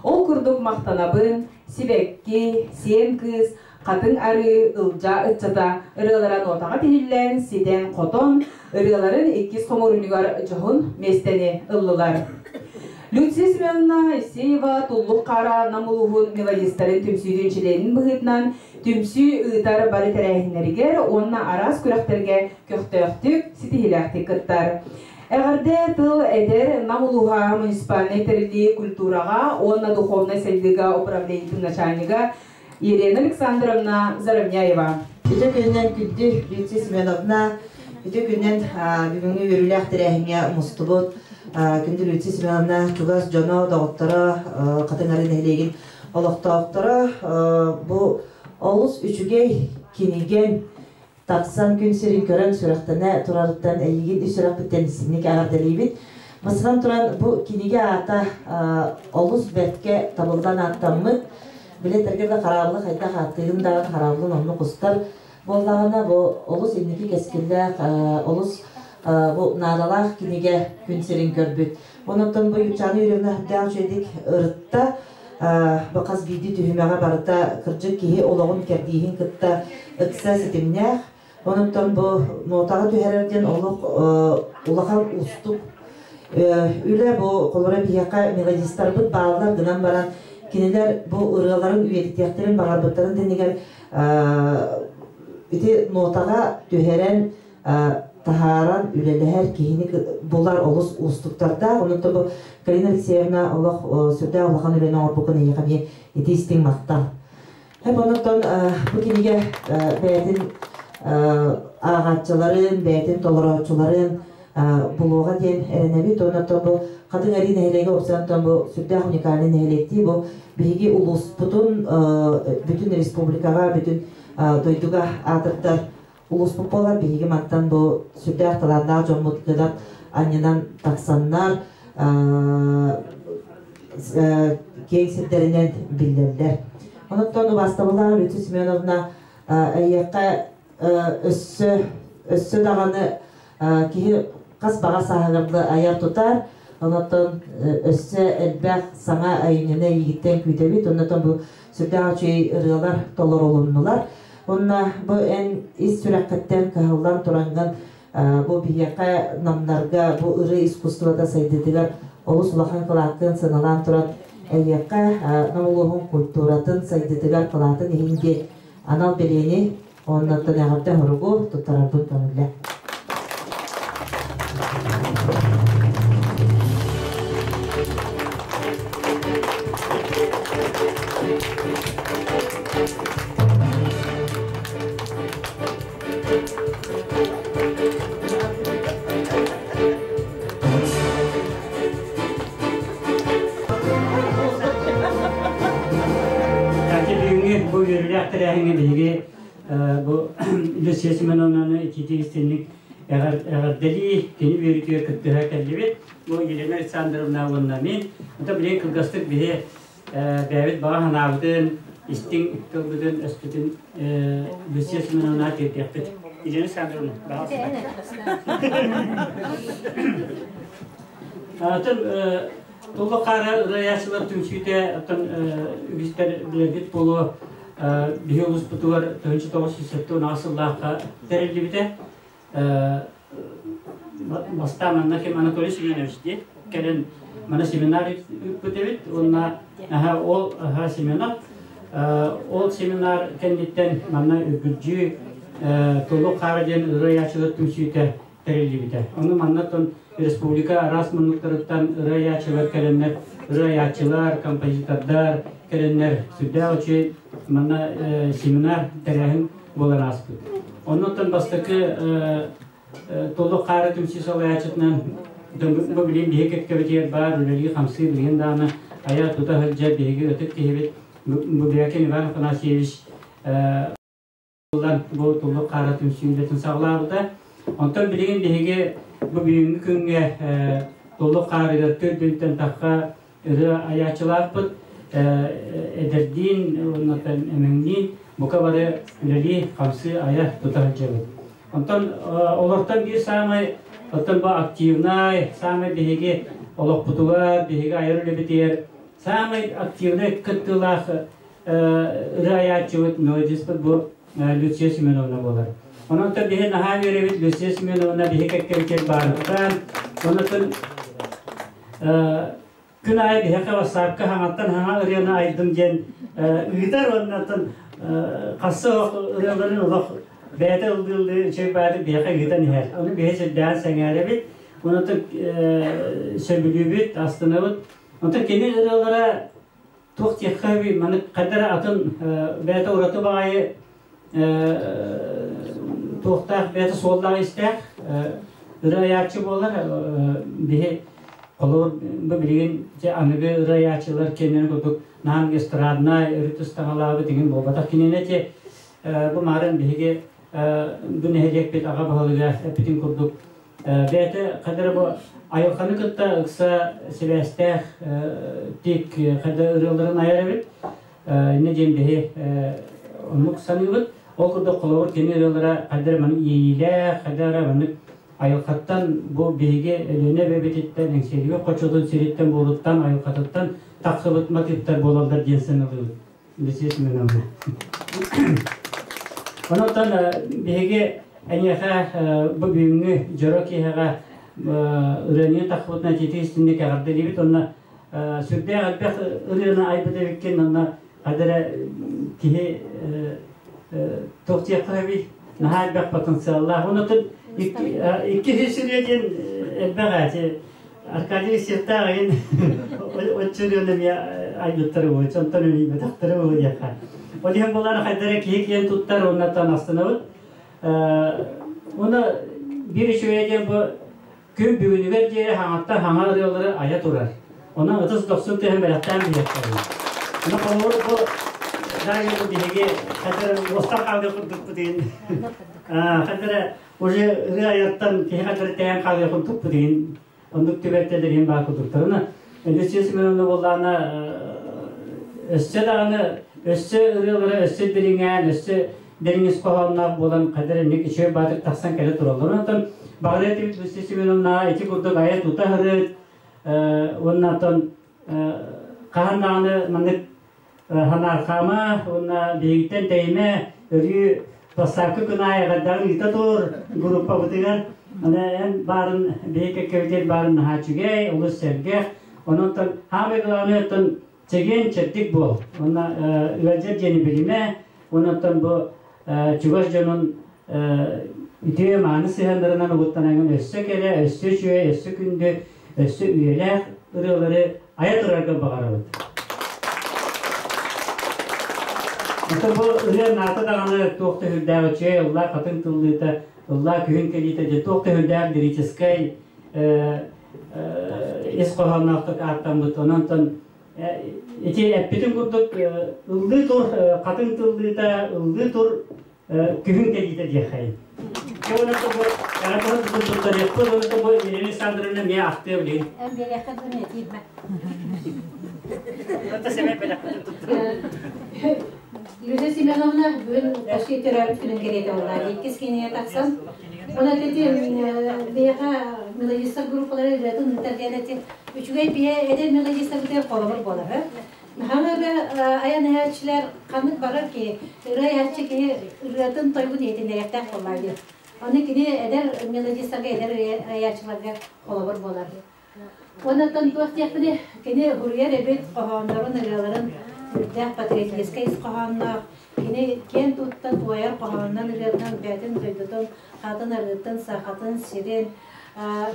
Ол курдук махтанабын, сибэкки, сиэн кыыс, хатыҥ арыы, ылдьаа ыччата ырыалара нотаҕа тиһиллэн, ситэн-хотон, ырыаларын иккис хомуурунньугар дьоһун миэстэни ыллылар. Люция Семеновна Евсеева Туллук Хара Нам улууһун мелодистарын түмсүүтүн чилиэнин быһыытынан түмсүү ыытар бары тэрээһиннэригэр уонна араас күрэхтэргэ көхтөөхтүк, ситиһиилээхтик кыттар. Эҕэрдэ тыл эдэр Нам улууһа муниципальнай тэриллии культураҕа уонна духовнай сайдыыга управлениетын начальнига Елена Александровна Заровняева. Үтө күнүнэн күндү Люция Семеновна, үтө күнүнэн бүгүҥҥү үөрүүлээх тэрээһиҥҥэ мустубут күндү Люция Семеновна чугас дьоно, доҕотторо, Хатыҥ Арыы нэһилиэгин олохтоохторо бу олус үчүгэй кинигэн тахсан күн сирин көрөн сүрэхтэнэ турарыттан эйигин ис сүрэхпиттэн истиҥник эҕэрдэлиибит. Бастатан туран бу кинигэ аата олус бэрткэ табыллан ааттаммыт. Билеттергэ да хараабылы хайдах ааттыыгын даҕаны хараабылын оннук устар буоллаҕына бу олус инники кэскиллээх олус бу наадалаах кинигэ күн сирин көрбүт. Онон бу Юрчана Юрьевна үрдээх үчүгэйдик ырытта. Бу хас биирдии түһүмэҕэ барыта кырдьык киһи олоҕун кэрдииһин кытта ыкса ситимнээх. Онон бу нотаҕа түһэрэр диэн олох улахан уустук үлэ бу холоро биһиэхэ мелодистарбыт бааллар гынан баран кинилэр бу ырыаларын үйэтитиэхтэрин баҕарбыттарын тэнигэр ити нотаҕа түһэрэн таһааран үлэлэһэр киһини булар олус уустуктардаах. Онон бу Карина Алексеевна олох сүрдээх улахан үлэни оҥорбуккун эйиэхэ эмиэ ити истиҥ махтал. Хэп онон бу кинигэ бэйэтин ааҕааччыларын, бэйэтин толорооччуларын булуоҕа диэн эрэнэбит. Онон бу Хатыҥ Арыы нэһилиэгэ уопсайынан бу сүрдээх уникальнай нэһилиэктии бу биһиги улууспутун бүтүн республикаҕа, бүтүн дойдуга аатырдар улууспут буолар. Биһиги мантан бу сүрдээх талааннаах дьоммут кыдат анньынан тахсаннар киэҥ сирдэринэн биллэллэр. Онон убаастабыллаах Люция Семеновна эйиэхэ өссө өссө даҕаны киһи хас баҕа сааһыгар айар тутар, онон өссө элбэх саҥа айымньыны эйигиттэн күүтэбит. Онон бу сүрдээх үчүгэй ырыалар толорулуннулар. Онно бу эн ис сүрэххиттэн кыһаллан туранган бу биһиэхэ намнарга бу ырыа искусствота сайдыытыгар олус улахан кылааккын сыаналаан туран эйиэхэ Нам улууһун культуратын сайдыытыгар кылаатын иһин диэн анал бэлиэни оннуттан эҕэрдэ хоругу туттарарбын көҥүллэ. Бүгүҥҥү бу үөрүүлээх тэрээһиҥҥэ биһиги бу Люция Семеновнаны итиитик истинник эҕэрдэлии, кини үөрүүтүгэр кыттыһа кэллибит. Бу Елена Александровна уонна мин. Онтон билигин кылгастык биһи бэйэбит баҕа санаабытын, истиҥ тылбытын, өспүтүн Люция Семеновна тиэрдиэхпит. Елена Александровна, баҕа Туллук хаара ырыайааччылар түмсүүтэ оттон үгүстэр билэргит буолуо биһи улууспутугар 1978 сыллаахха тэриллибитэ. Бастаан манна ким Анатолий Семенович диэн кэлэн мана семинар ыыппыт эбит уонна ол Семенов ол семинар кэнниттэн манна үргүлдьүү Туллук хаара диэн ырыайааччылар түмсүүтэ тэриллибитэ. Ону маннаттан республика араас муннуктарыттан ырыайааччылар кэлэннэр, ырыайааччылар, композитордар кэлэннэр сүрдээх үчүгэй манна семинар тэрээһин буолан ааспыт. Оннуттан бастакы Толук хаары түмсүү салайааччытынан бу билигин биһиги кэккэбитигэр баар үлэлии-хамсыы билигин даҕаны айа тута сылдьар биһиги ытык киһибит Бубякин Иван Афанасьевич бу Туллук хаара түмсүү үлэтин саҕалаабыта. Онтон билигин биһиги бу бүгүҥҥү күҥҥэ Туллук хаарыгар төрдүнтэн тахха ырыа айааччылаахпыт эдэрдиин уонна эмэҥниин бука бары үлэлии, хамсыы, айа тута сылдьабыт. Онтон олортон биир саамай оттон бу активнай, саамай биһиги олохпутугар, биһиги айар үлэбитигэр саамай активнай кыттыылаах ырыа айааччыбыт, мелодиспыт бу Люция Семеновна буолар. Онон биһи наһаа үөрэбит Люция Семеновна биһи кэккэбитигэр баарыттан, онон күн аайы биһиэхэ вассаапка хаҥаттан хаҥа ырыаны айдым диэн ыытар уоннаттан хасса ырыаларын олох бэйэтэ ыллыы-ыллыы үчүгэй баайдык биһиэхэ ыытан иһэр. Ону биһи сирдээн сэҥээрэбит. Онотон сөбүлүүбүт, астынабыт. Онтон кини ырыалара туох диэххэ маны хайдара атын бэйэтэ ураты баҕайы туохтаах бэйэтэ суоллаах истээх ырыа айааччы буолар. Биһи холобур бу билигин аныгы ырыа айааччылар кэннин курдук наһаа эстраднай өрүт ыстаҥалаабыт иҥин буолбатах. Кинини эти бу маарын биһиги бу нэһилиэкпит аҕа баһылыга эппитин курдук бэйэтэ хайдара бу айылҕаны кытта ыкса сибээстээх тик хайда ырыаларын айар эбит. Инне диэн биһи оннук саныыбыт. Ол курдук холобур кини ырыалара хайдара маны иэйиилээх, хайдара маннык айылҕаттан бу биһиги Өлүөнэ эбэбититтэн, Эҥсиэлигэ хочотун сириттэн буоруттан, айылҕатыттан тахсыбыт матыыптар буолаллар диэн сыаналыыбыт. Люция Семеновна. Онон биһиги эйиэхэ бу бүгүҥҥү дьоро киэһэҕэ ырыаны тахпытына титии истинник эҕэрдэлиибит уонна сүрдээх элбэх ырыаны айбыт эбиккин уонна хадара киһи туох диэххэ сөбүй наһаа элбэх потенциаллаах. Онон икки ырыа диэн элбэх ээ Аркадий Сертаах ин оччурыан эмиэ айбыттары буолу, онтон өлүйбэтэхтэри буолу диэххэ. Ол иһин булаары хайдара киһи киэн туттар уоннаттан астынабыт. Уонна биир үчүгэйэ диэн бу күн бүгүнүгэр диэри хаҥаттан хаҥа ырыалары айа турар. Онон ытыс дохсун түһэн бэлэхтээн биһиэхтэрин. Ону холобур бу даже бу биһиги хайдара уостан хаалыах курдукпут иһин хайдара уже ырыа айартан киһи хайдара тэйэн хаалыах курдукпут иһин оннук түбэлтэлэр иһин баар курдуктарына Люция Семеновна буоллаҕына өссө даҕаны өссө ырыалара өссө дириҥээн өссө дириҥ ис хоһоонноох буолан хайдах инник үчүгэй баатык тахсан кэлэ тураллар. Онтон баҕарыа этибит Люция Семеновна ити курдук айа тута сырыт уонна оттон хаһан даҕаны маннык Ханаархаама уонна биһигиттэн тэйимэ өрүү бастакы күн аайы эҕэрдэҕин ыыта тур группабытыгар. Аны эн баарын биһи кэккэбитигэр баарын наһаа үчүгэй, олус сэргэх. Онон хаамай главное оттон чэгиэн чэбдик буол. Уонна ыалдьар диэни билимэ. Онон бу чугас дьонун үтүө мааны сыһыаннарынан угуттанаҥын өссө кэрэ, өссө үчүгэй, өссө күндү, өссө үйэлээх ырыалары айа турарга баҕарабыт. Ото бу ырыа наата даҕаны туох да сүрдээх үчүгэй ыллаа хатыҥ тыллыыта, ыллаа күһүн кэлиитэ дьэ туох да сүрдээх лирическэй ис хоһоонноохтук ааттаммыт. Онон ити эппитин курдук ыллыы тур хатыҥ тыллыыта, ыллыы тур күһүн кэлиитэ диэххэйин. Онон бу туттарыахпыт, онон бу Елена Александровна эмиэ ахтыа билигин. Эн биэриэххэ дуу этиирмэ. Это сэмэй бэлэхпитин туттар. Люция Семеновна бүгүн почти төрөөбүт күнүн кэриэтэ буолла. Иккис кинигэ тахсан. Онон ити биһиэхэ мелодистар группалары ырыатын ыытар диэн эти үчүгэй биһэ эдэр мелодистарбытыгар холобур буолар. Хаҥа ырыа айан иһээччилэр ханнык барар киһи, ырыа айааччы киһи ырыатын тойгун иһитиннэриэхтээх буоллаа дии. Аны кини эдэр мелодистарга, эдэр айааччыларга холобур буолар. Онон туох диэхпиний, кини уруйар эбит хоһооннорун, ырыаларын үрдээх патриотическай ис хоһоонноох, кини киэн туттан туойар хоһоонунан ырыатынан бэйэтин дойдутун, хаатын арыытын, сахатын сирин,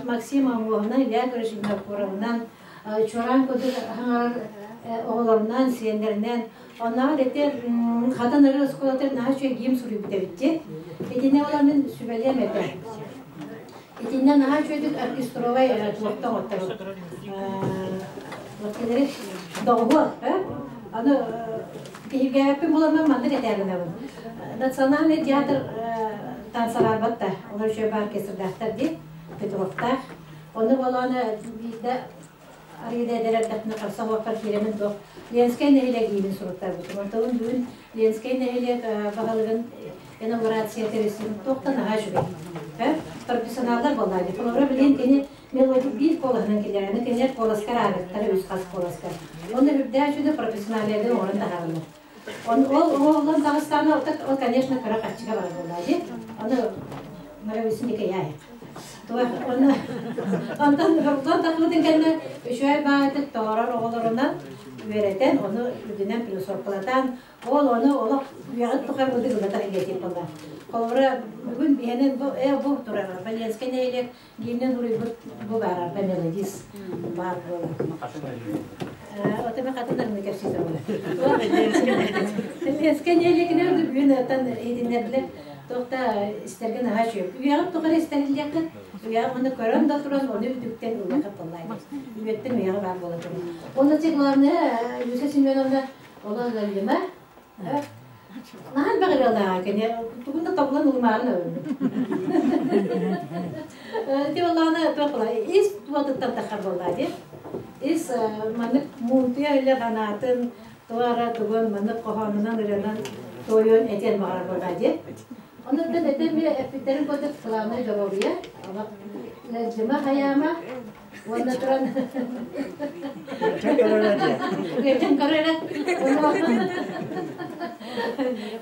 Максим Аммосовынан, Илья Егорович Винокуровынан, чуораан курдук хаҥарар оҕолорунан, сиэннэринэн, оннооҕор ити хатан ырыа оскуолатыгар наһаа үчүгэй гимн суруйбут эбит дии. Итиннэ буолан мин сүбэлиэм этэ. Итиннэ наһаа үчүгэйдик оркестровай туохта оҥотторбут. Доҕуһуол, Аны киһиргээбиппин буламмын маннык этээринэбин. Национальный театр танцаларбат да, олор үчүгэй баар оркестрдаахтар дии, Петровтаах. Ону болоона биирдэ арыыда эдэр эрдэхпинэ харса уоппар киирэмин туох Ленскэй нэһилиэк иибин суруттарбытым. Онтон бүгүн Ленскэй нэһилиэк баһылыгын инаугурация тэрилсин туохтан наһаа үчүгэй. Профессионаллар буоллаа. Холобура билигин кини мелодик биир куолаһынан киллэрэн, кинилэр куоласкар ааҕыттар үс хас куоласкар. Онно үрдээх үчүгэй профессионаллары оҥорон таһаараллар. Ол оҥоһуллан таҕыстаҕына, ол, конечно, кыра харчыга барар буоллаа дии. Ону Марависин Николаев. Онтон тахмытын кэннэ үчүгэй баайтык тоҕорор оҕолорунан үөрэтэн, ону үрдүнэн плюсовкалатан, ол ону олох үйэҕит тухары ытыгылатар иһиэтип буолла. Холобура, бүгүн биһэнин бу бу турар Ленскэй нэһилиэк гимнин уруйбут бу баар арба мелодист баар буолар. Отеме хатынарны кэпсиитэ буолар. Ленскэй нэһилиэгинэ бүгүн оттон иһитиннэрдилэр. Туохта истэргэ наһаа үчүгэй. Үйэҕит тухары истэриллиэххит, үйэҕит маны көрөн да туран, ону үтүктэн ылыаххыт буоллаа. Үйэттэн үйэҕэ баар буола турар. Уонна те главное, Люся Семеновна олох ыалдьыма. Наһаа элбэх ырыалааҕа кини тугун да тобулан ылымаарын өлүм. Ити буоллаҕына туох буолла ис туотуттан таххар буоллаа дии. Ис маннык муунтуйа илэ санаатын туора тугун маннык хоһоонунан ырыанан туойуон этиэн баҕарар буоллаа дии. Онон этэн эппиттэрин курдук главное доруобуйа, олох ыалдьыма хайаама уонна туран Ыачын көрөрө.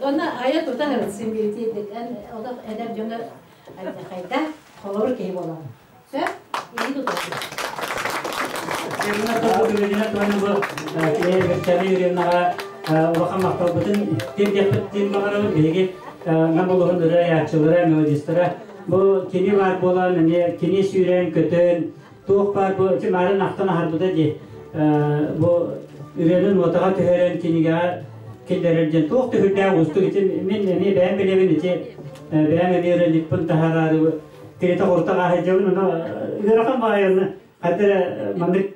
Онно айа тута син биирдик эн олох эдэр дьоҥҥо хайда холобур киһи буолаҕын. Сөп? Илии тутасың. Улахан махталбытын тиэрдиэхпитин баҕарабын. Биһиги Нам улуһун ырыа мелодистара бу кини баар буолан эмиэ кини сүүрэн көтөн туох баар бу марын ахтан аһарбыта дии бу ырыаны нуотаҕа түһэрэн кинигэҕэ киллэрэр диэн туох түһүрдээх уустук ити мин эмиэ бэйэм билэбин ити бэйэм эмиэ ырыанньыкпын таһаараары тиритэ хорута хаһыдьабын ону ыарахан баайаны хайда эрэ маннык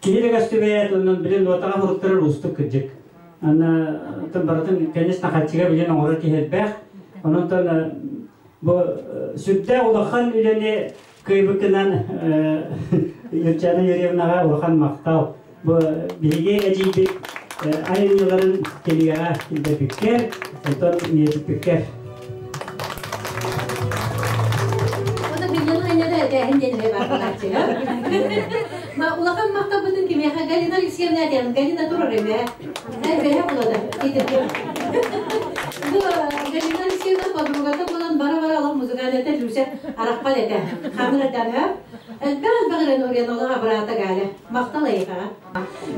киһи да көстүбэт онон билин нуотаҕа хоруттарар уустук кырдьык аны барытын конечно хаччыга билин оҥорор киһи элбэх онон бу сүрдээх улахан үлэни кыайбыккынан Юрчана Юрьевнаҕа улахан махтал. Бу биһиги эдьиийбит айымньыларын кинигэҕэ киллэрбиккэр, онтон үйэтиппиккэр. Оны билген айнада этээһин диэн бар булааччыга. Ма улахан махталбытын кимиэхэ Галина Алексеевна этэн, Галина турар эбэ. Эбэһэ булада. Бу Галина Алексеевна подругата буолан бара-бара олох музыкальната Люся арахпат этэ. Хамыр этэ. Элбэх элбэх эрэн уруйан олох абыраата Галя. Махтал эйиэхэҕэ.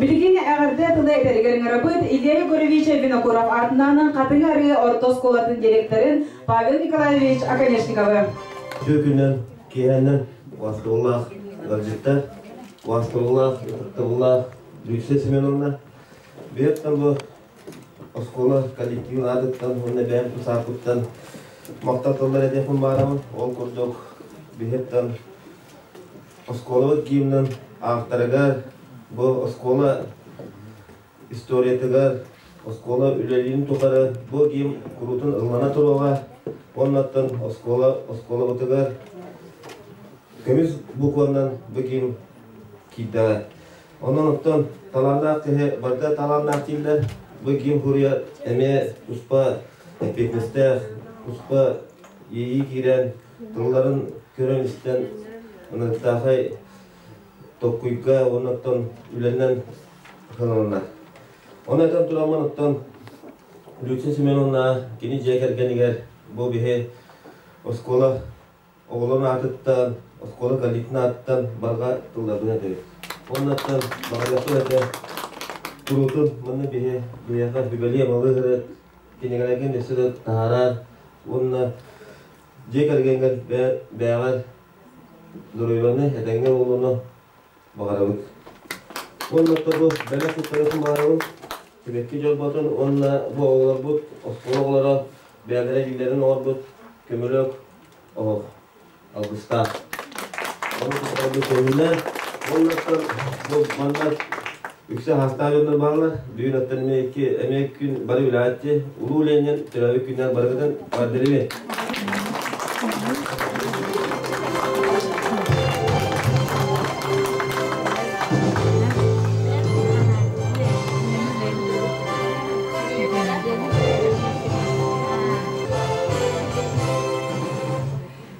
Билигин эҕэрдэ тылы этэригэр ыҥырабыт Илья Егорович Винокуров аатынан Хатыҥ Арыы орто оскуолатын директорын Павел Николаевич Оконешниковы. Үтүө күнүнэн, киэһэнэн убаастабыллаах ыалдьыттар, убаастабыллаах, ытыктабыллаах Люция Семеновна, биһиэттэн бу оскуола коллективын аатыттан уонна бэйэм тус ааппыттан махтал тыллар этиэхпин баарабын. Ол курдук биһиэттэн оскуолабыт гимнын авторыгар бу оскуола историятыгар оскуола үлэлиирин тухары бу гимн куруутун ыллана туруоҕа. Оннуттан оскуола оскуолабытыгар көмүс букванан бу гимн киирдэҕэ. Онон оттон талааннаах киһи барыта талааннаах дииллэр. Бу гимн хуруйа эмиэ туспа эппиэтинэстээх, туспа иэйии киирэн, тылларын көрөн-истэн ыныктаахай толкуйга уонна оттон үлэнэн сыаналанар. Ону этэн тураммын оттон Люция Семеновна кини дьиэ кэргэнигэр бу биһи оскуола оҕолорун аатыттан, оскуола коллективын аатыттан барҕа тылларбын этэбит. Оннуттан баҕарыахпын этэ куруутун манна биһи биһиэхэ сүбэлиэ-амалыы сырыт, кинигэлэргин өссө да таһаараар уонна дьиэ кэргэҥҥэр бэйэҕэр доруобуйаны, этэҥҥэ буолууну баҕарабыт. Уонна бу бэлэх туттары сумаарабын, сибэкки дьолботун уонна бу оҕолорбут, оскуола оҕолоро бэйэлэрэ илиилэрин оҥорбут көмөлөөх оһох алгыстаах. Ону туттарбыт көҥүллэр уонна бу манна үксэ хастаах дьоннор бааллар. Бүгүн оттон эмиэ икки эмиэ күн бары үлэһитти. Улуу Ленин төрөөбүт күнүнэн барыгытын эҕэрдэлиибин.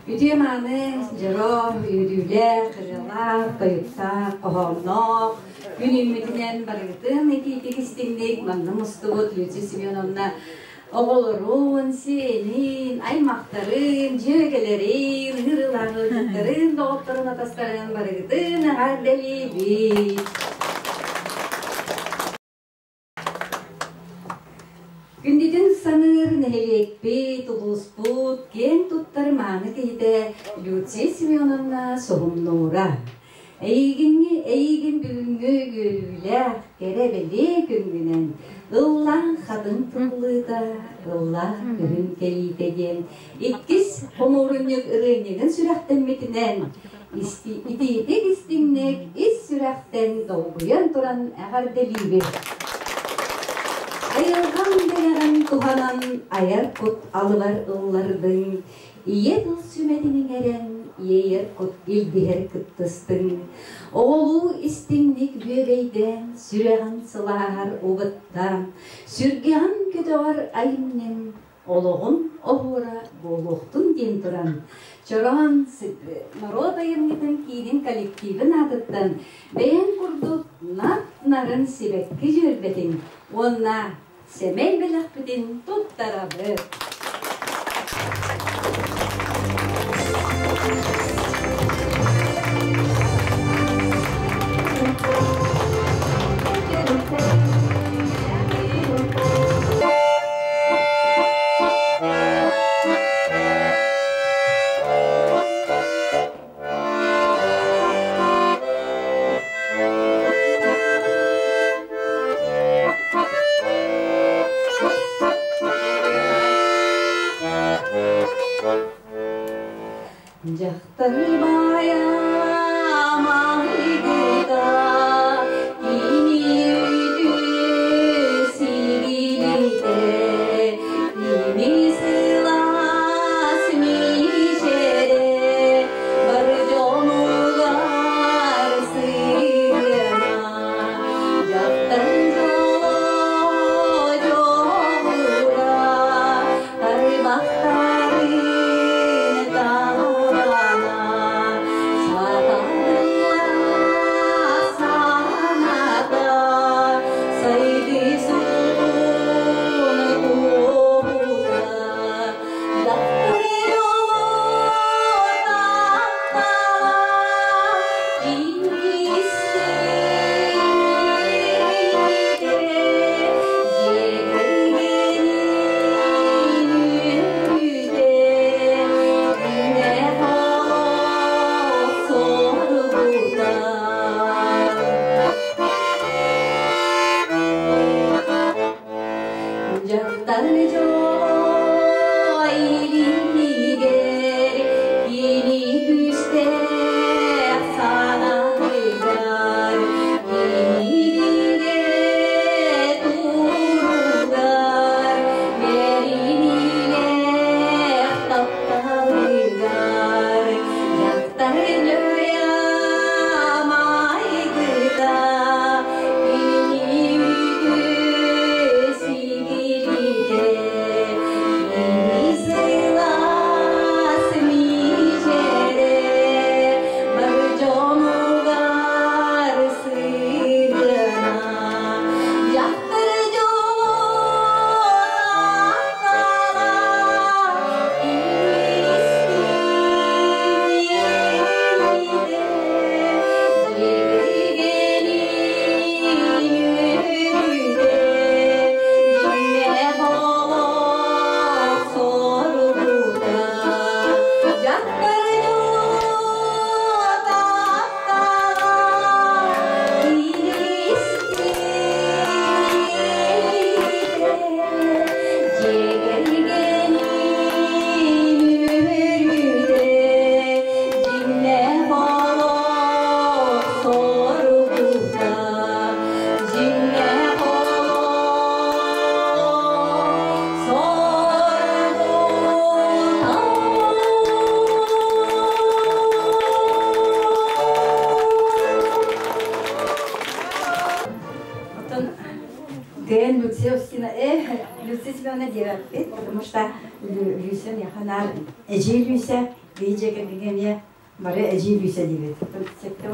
Үтүө-мааны, дьоро, үөрүүлээх, ырыалаах, тойуктаах, хоһоонноох күн үүммүтүнэн барыгытын итиитик истиҥник манна мустубут Люция Семеновна оҕолорун, сиэнин, аймахтарын, дьүөгэлэрин, ыҥырыылаах саныыр нэһилиэкпит, улууспут киэн туттар мааны киһитэ Люция Семеновна Суһумнуура. Эйигиҥҥи эйигин бүгүҥҥү үөрүүлээх, кэрэ-бэлиэ күҥҥүнэн ыллаан хатыҥ тыллыыта, ыллаа күһүн кэлиитэ диэн иккис хомуурунньук ырыанньыгын сүрэхтэммитинэн итиитик истиҥник ис сүрэхтэн долгуйан туран эҕэрдэлиибит. Айылҕам бэлэҕин туһанан айар кут алыбар ыллардыҥ, ийэ тыл сүмэтин иҥэрэн иэйэр кут илбиһэр кыттыстыҥ. Оҕолуу истиҥник бүөбэйдээн, сүрэҕин сылааһар угуттаан, сүргэҕин көтөҕөр айымньыҥ олоҕун оһуора буолуохтун диэн туран, Чороон норуот айымньытын киинин коллективын аатыттан бэйэҥ курдук нап-нарын сибэкки дьүөрбэтин уонна сэмэй бэлэхпитин туттарабыт. Дьахтар баайа майгыта кини үтүө сигилитэ кини сылаас мичээрэ бар дьонугар сыһыана дьахтар дьоло дьоҕура тарбахтарын талана сатабыллаах санаата сайдыы суолун туоһута дьахтар дьоло таптала Дьахтар дьоло илиигэр кини күүстээх санаатыгар, кини бигэ туругар, бэриниилээх тапталыгар, дьахтар дьоруйа майгыта кини үтүө сигилитэ, кини сылаас мичээрэ бар дьонугар сыһыана, дьахтар дьоло таптала Оттон Ген Люция Устина, Люция Семеновна диэбэппит, потому что Люся миэхэ наар эдьиий Люся, биһи дьиэ кэргэҥҥэ эмиэ бары эдьиий Люся диибит. Сэттэ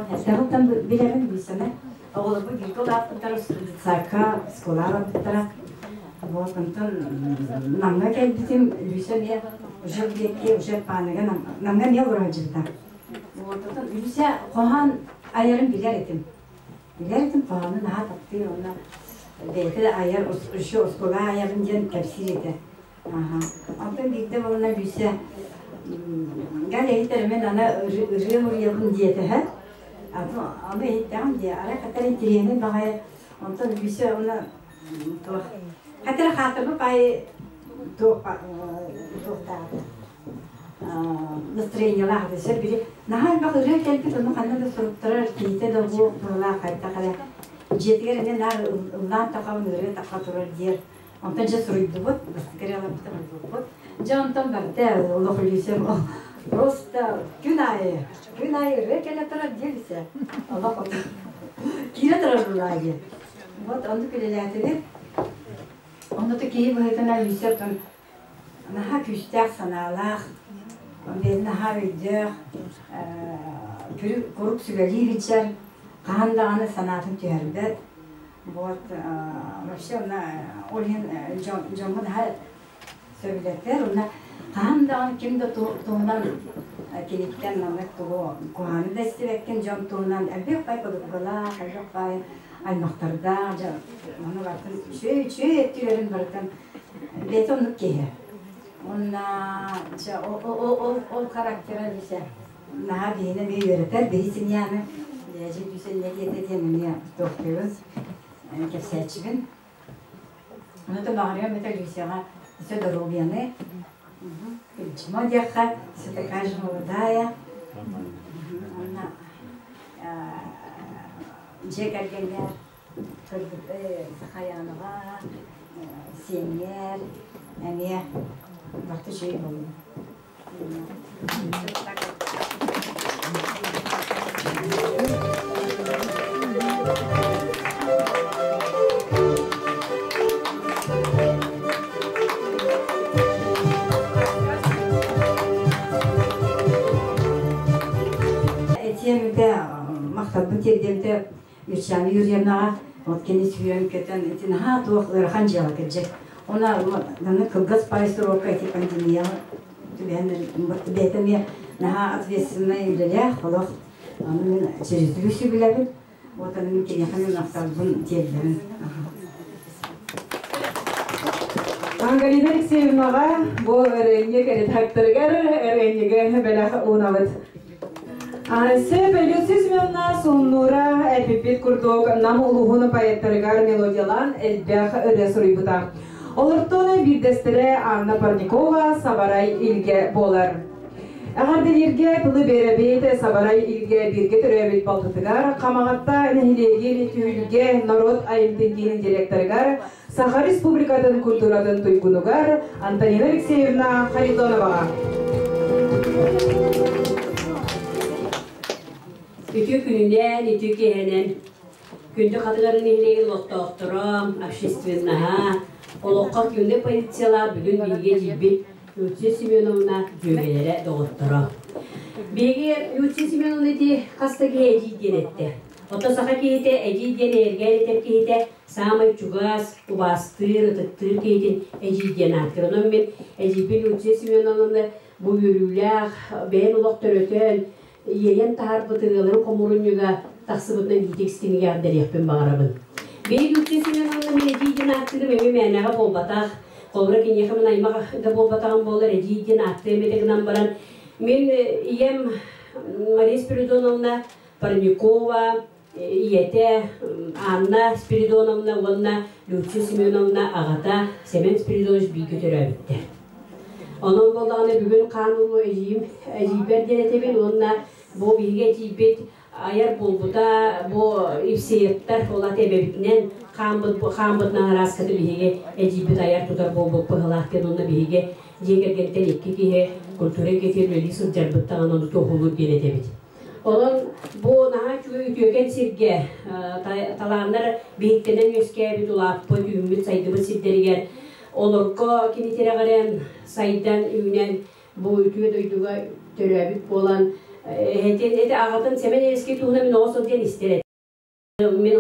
билэбин Люсяны. Оҕолорбут бииргэ улааппыттара, детсадка, школаҕа барбыттара. Вот, онтон Намҥа кэлбитим, Люся эмиэ уже диэки, уже Пааныга Намҥа эмиэ олоро сылдьыбыта. Вот, оттон Люся хоһоон айарын билэр этим. Билэр этим, хоһоону наһаа таптыыр, уонна бэйэтэ да айар, еще оскуола айабын диэн кэпсиир этэ. Онтон биирдэ буолна Люся Галя иһиттэр мен аны ырыа уруйабын диэтэһэ. Аны иһиттэҕим дии, арай хатар интириэһинэй баҕайы. Онтон Люся уна туох хатар хаатырбы пай туох туохтаата настроениелаах десер били наһаа элбэх ырыа кэлбит ону ханна да суруттарар киһитэ да буох быһылаах хайдах эрэ дьиэтигэр эмиэ наар ыллаан тахабын ырыа таха турар диэр онтон дьэ суруйдубут бастакы ырыаларбытын ылбыппыт дьэ онтон барда олох Люсям просто күн аайы күн аайы ырыа кэлэ турар диэ Люся олох киирэ турар булаа диэн вот оннук үлэлээтибит онно то киһи быһыытынан Люся оттон наһаа күүстээх санаалаах, бэйэтин наһаа өйдөөх, куруук сүбэлии сылдьар, хаһан даҕаны санаатын түһэрбэт. Вот вообще онно ол иһин дьоҥҥо наһаа сөбүлэтэр. Онно хаһан даҕаны ким да туһунан киниттэн маннык тугу куһаҕаны да истибэккин дьон туһунан элбэх бай подругалаах, элбэх бай аймахтардаах, дьэ ону барытын үчүгэй үчүгэй өттүлэрин барытын Бэйэтэ оннук киһи. Уонна дьэ ол ол характера Люся наһаа биһини эмиэ үөрэтэр, биһи семьяны дьэ Люся инньэ диэтэ диэн эмиэ туохтуубун, кэпсээччибин. Ону то баҕарыам этэ Люсяҕа өссө доруобуйаны, чмо диэххэ, все такая же молодая. Уонна дьиэ кэргэҥҥэ Сахаянаҕа, сиэннэр эмиэ барыта үчүгэй буоллун. Этиэм этэ, махталбын тиэрдиэм этэ Юрчана Юрьевнаҕа вот кини сүүрэн-көтөн ити наһаа туох ыарахан дьыала кырдьык. Она аны кылгас пай срокка ити пандемияҕа түбэһэн бэйэтэ эмиэ наһаа ответственнай үлэлээх олох аны мин через сүбүлэбин вот аны мин киниэхэ мин махталбын тиэрдэбин. Галина Алексеевнаҕа бу ырыанньык редакторыгар ырыанньыгы бэлэх уунабыт. Сөп Люция Семеновна Суннура эпиппит курдук Нам улууһун поэттарыгар мелодиялаан элбэх ырыа суруйбута. Олортон биирдэстэрэ Анна Парникова «Сабарай илгэ» буолар. Эҕэрдэлииргэ тылы биэрэбит Сабарай илгэ бииргэ төрөөбүт балтытыгар Хамаҕатта нэһилиэгин Түһүлгэ норуот айымньытын киинин директорыгар Саха Республикатын культуратын туйгунугар Антонина Алексеевна Харитоноваҕа. Үтүө күнүнэн, үтүө киэһэнэн күндү Хатыгарын нэһилиэгин олохтоохторо, общественноһа, олоххо күндү полициялаах бүгүн биһиги эдьиийбит Люция Семеновна дьүөгэлэрэ, доҕотторо. Биһиги Люция Семеновна ити хас да киһи эдьиий диэн эттэ. Оттон саха киһитэ эдьиий диэн эйэргээн этэр киһитэ саамай чугас, убаастыыр, ытыктыыр киһитин эдьиий диэн ааттыыр. Онон мин эдьиийбин Люция Семеновнаны бу үөрүүлээх, бэйэн олох төрөтөн, иэйэн таһаарбыт ырыаларын хомуурунньуга тахсыбытынан иитик истиҥҥэ эҕэрдэлиэхпин баҕарабын. Бэйи Люция Семеновна мин эдьиий диэн ааттыырым эмиэ мээнэҕэ буолбатах. Холобура киниэхэ мин аймах да буолбатаҕым буоллар эдьиий диэн ааттыам этэ гынан баран мин ийэм Мария Спиридоновна Парникова ийэтэ Анна Спиридоновна уонна Люция Семеновна аҕата Семен Спиридонович бииргэ төрөөбүттэр. Онон буоллаҕына бүгүн хаан уруу эдьиийим эдьиийбэр диэн этэбин уонна бу биһиги эдьиийбит айар буолбута бу Евсеевтар ол аты эбэбитинэн хааммыт хааммытынан арааскаты биһиги эдьиийбит айар тутар буолбут быһылаах диэн уонна биһиги дьиэ кэргэнтэн икки киһи культура эйгэтигэр үлэлии сылдьарбыт даҕаны ону туоһулуур диэн этэбит. Онон бу наһаа үчүгэй үтүөкэн сиргэ талааннар биһиктэнэн үөскээбит, улааппыт, үүммүт, сайдыбыт сирдэригэр олорго кини тирэҕирэн, сайдан, үүнэн бу үтүө дойдуга төрөөбүт буолан эһэтин, эти аҕатын Сэмэн Элэскэй туһунан мин оҕо сылдьан истэр этим. Мин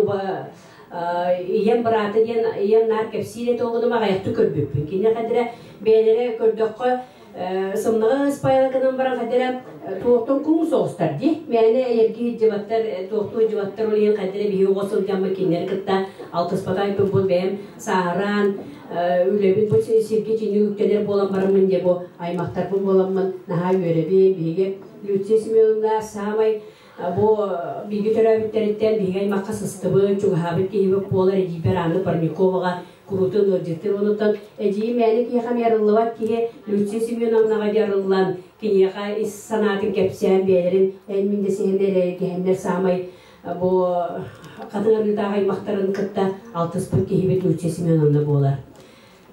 ийэм быраата диэн ийэм наар кэпсиир этэ оҕону аҕыйахтык көрбүппүн. Кини хадира бэйэлэрэ көрдөххө сымнаҕа ыспайала гынан баран хадира туохтан куҥ соҕустар дии. Мээнэ эйэрги сылдьыбаттар, туохтуу сылдьыбаттар ол иһин хадира биһи оҕо сылдьаммыт кинилэри кытта алтыспата айбыппыт бэйэм сааһыраан. үлэбит бу сиргэ чини үктэнэр буолан бараммын дьэ бу аймахтарбын буоламмын наһаа үөрэбин. Биһиги Люция Семеновна саамай бу биһиги төрөөбүттэриттэн биһиги аймахха сыстыбыт, чугаһаабыт киһибит буолар эдьиийбэр Анна Парниковаҕа куруутун ыалдьыттыыр. Онуттан эдьиийим мээнэ киһиэхэ эмиэ арыллыбат киһи Люция Семеновнаҕа дьэ арыллан киниэхэ ис санаатын кэпсээн бэйэлэрин эн-мин дэсиһэннэр эрэйгэһэннэр саамай бу хатыҥ арыытаах аймахтарын кытта алтыспыт киһибит Люция Семеновна буолар.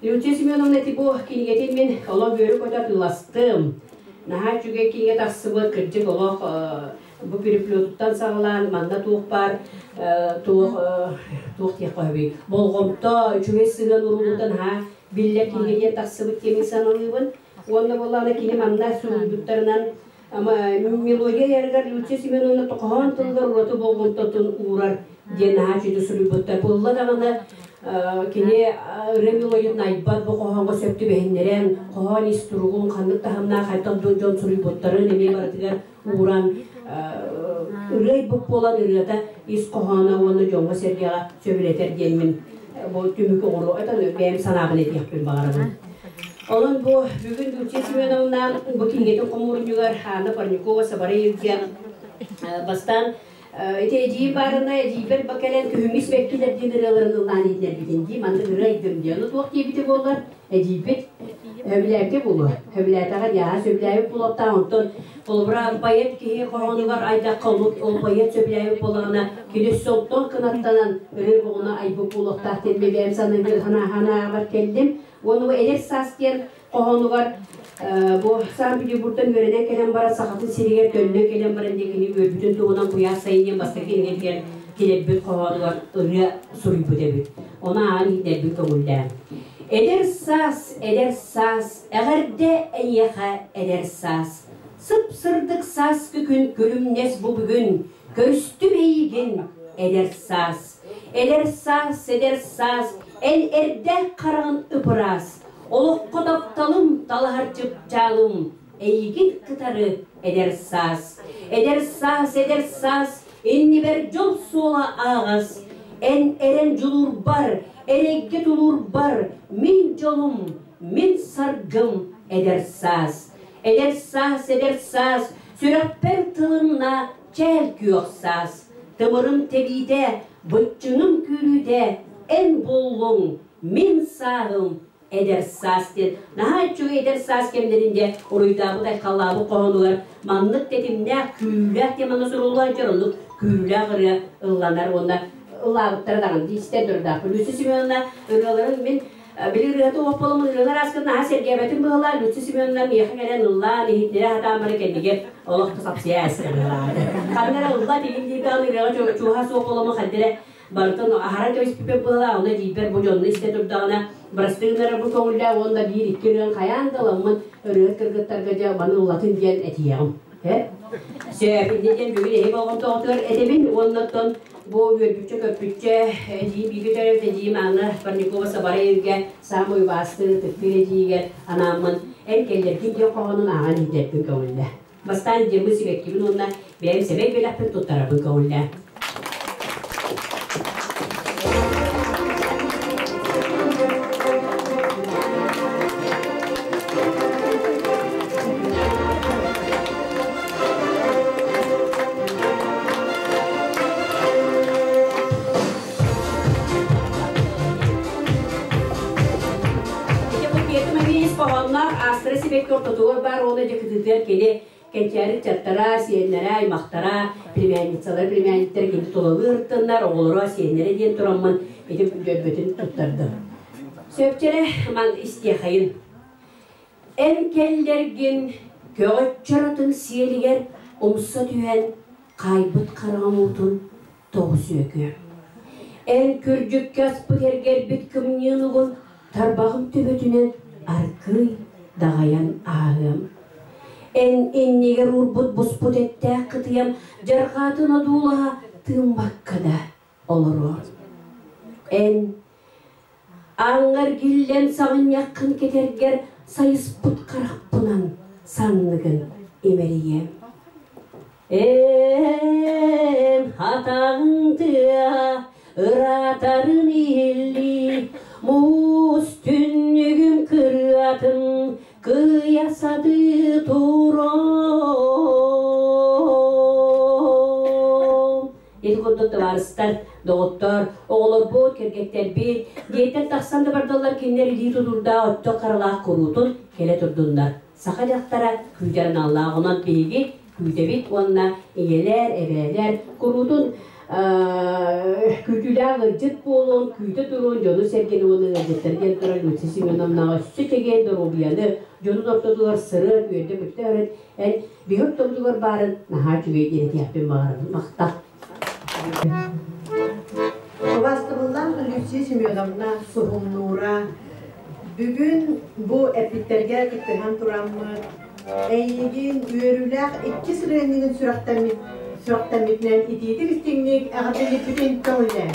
Люция Семеновна ити бу кинигэтин мин олох үөрэ-көтө атыыластым. Наһаа үчүгэй кинигэ тахсыбыт, кырдьык олох бу переплетуттан саҕалаан манна туох баар туох туох диэххэ сөбүй болҕомто үчүгэй сыһыан уруулуттан наһаа биллэр кинигэ диэн тахсыбыт диэн саналыыбын. Уонна буоллаҕына кини манна суруйбуттарынан мелодия айарыгар Люция Семеновна хоһоон тылыгар ураты болҕомтотун уурар диэн наһаа үчүгэй суруйбуттар. Буолла даҕаны кини ырыа мелодиятын айбат бу хоһооҥҥо сөп түбэһиннэрэн, хоһоон ис туругун ханнык таһымнаах хайдах дьон суруйбуттарын эмиэ барытыгар ууран ырыа айбыт буолан ырыата ис хоһооно уонна дьоҥҥо-сэргэҕэ сөбүлэтэр диэн мин бу түмүк оҥоруо бэйэм санаабын этиэхпин баҕарабын. Онон бу бүгүн Люция Семеновна бу кинигэтин хомуурунньугар Анна Парникова Сабарай Илгэ бастаан ити эдьиий баарына эдьиийбэр ба кэлэн күһүҥҥү сибэккилэр диэн ырыаларын ыллаан иһитинэрбитин дии маннык ырыа айдым диэн. Ону туох диэбитэ буоллар эдьиийбит сөбүлээбитэ буолуо. Сөбүлээтэҕэ дии сөбүлээбит буолуохтаах онтон холобура поэт киһи хоһоонугар айдахха ол поэт сөбүлээбит буоллаҕына кини өссө онтон кынаттанан ырыа буҕуна айбыт буолуохтаах диэн бэйэм санаабар кэллим. Уонна бу Эдэр саас диэн хоһоонугар бу Санкт-Петербургтан үөрэнэн кэлэн баран Сахатын сиригэр төннөн кэлэн баран диэн кини үөрбүтүн туһунан куйаас сайын диэн бастакы кинигэтигэр килэрбит хоһоонугар ырыа суруйбут эбит. Ону ааҕан иһитинэрбин көҥүллээн. Эдэр саас, эдэр саас, эҕэрдэ эйиэхэ эдэр саас. Сып-сырдык сааскы күн күлүмнэс бу бүгүн, көрүстүм эйигин, эдэр саас. Эдэр саас, эдэр саас, эн эрдээх хараҕын ып-ыраас, олоххо тапталым, талаһар чыпчаалым, эйигин кытары эдэр саас. Эдэр саас, эдэр саас, иннибэр дьол суола ааҕас, эн эрэн дьулуурбар, эрэйгэ тулуурбар, мин дьолум, мин саргым эдэр саас. Эдэр саас, эдэр саас, сүрэхпэр тылынна чээл күөх саас. Тымырым тэбиитэ, быччыҥым күүрүүтэ, эн буоллуҥ, мин сааһым, эдэр саас диэн наһаа үчүгэй эдэр саас кэмнэрин дьэ уруйдаабыт айхаллаабыт хоһоонугар маннык тэтимнээх күүрүүлээх теманы суруллан дьон оннук күүрүүлээх ырыа ылланар уонна ыллаабыттара даҕаны истэн турдаах. Люция Семеновна ырыаларын мин Били ырыата уох буоламмын ырыалар ааскын наһаа сэргээбэтим быһыылаах Люция Семеновна миэхэ кэлэн ыллаан иһитинэрэ сатаан бары кэннигэр олох да сапсыйа ааста быһыылаах. Ханна эрэ ылла тигин диир даҕаны ырыаҕа чуоһа суох буоламмын ханна эрэ барытын аһаран кэбиспиппин быһыылаах онно эдьиийбэр бу дьонну истэ турдаҕына бырастыы гынара бу көҥүллээх уонна биир икки ырыан хайаан да ыламмын ырыаһыт кыргыттарга дьэ маны ыллатын диэн этиэҕим. Сөп, инньэ диэн бүгүн эһи болҕомтоҕутугар этэбин уонна оттон бу үөрбүччэ-көппүччэ эдьиий бииргэ төрөөбүт эдьиийим Анна Парникова Сабарай саамай убаастыыр ытыктыыр эдьиийигэр анааммын эн кэллэргин диэн хоһоонун ааҕан иһитэрбин көҥүллээ. Бастаан дьиэммин сибэккибин уонна бэйэм сэмэй бэлэхпин туттарарбын көҥүллээ. Ити бу Петр Матвеевич хоһоонноох Астра сибэкки ортотугар баар уонна дьэ кытыытыгар кини Кэнчээри ыччаттара, сиэннэрэ, аймахтара, племянницалар, племянниктэр кини тулалыы ырыттыннар, оҕолоро, сиэннэрэ диэн тураммын ити дьөрбөтүн туттардым. Сөпчэрэ ман истиэхэйин. Эн кэллэргин көҕөччөр атын сиэлигэр умса түһэн хаайбыт хараҕым уутун тоҕу сүөкүө. Эн күрдьүккэ аспыт эргэрбит кымньыын угун тарбаҕым төбөтүнэн аргыый даҕайан ааһыам. Эн иннигэр уурбут буспут эттээх кытыйам дьарҕаатын одуулаһа тыыммакка да олоруо. Эн ааҥҥар гиллэн саҕынньаххын кэтэргэр сайыспыт харахпынан санныгын имэрийиэм. Эн хатаҕыҥ тыа ыраатарын иһиллии муус тү Кыйа сатыы туром. Ити курдук табаарыстар, доҕоттор, оҕолорбут, кэргэттэрбит, дьиэттэн тахсан да бардаллар кинилэр илии тутуурдаах өттө харалаах куруутун кэлэ турдуннар. Саха дьахтара күүтэр аналлаах, онон биһиги күүтэбит уонна ийэлэр, эбээлэр куруутун күүтүүлээх ыалдьыт буолуон, күүтэ туруон дьону-сэргэни уонна ыалдьыттары диэн туран Люция Семеновнаҕа өссө чэгиэн доруобуйаны, дьонун ортотугар сырыат, үөрдэ-көтүтэ өрүт, эн биһи ортобутугар баарын наһаа үчүгэй диэн этиэхпин баҕарабын. Махтал. Убаастабыллаах Люция Семеновна суһумнуура бүгүн бу эппиттэргэ кыттыһан тураммыт эйигин үөрүүлээх иккис ырыанньыгын сүрэхтэммит сүрэхтэммитинэн итиитик истиҥник эҕэрдэлиирбитин көҥүллээ.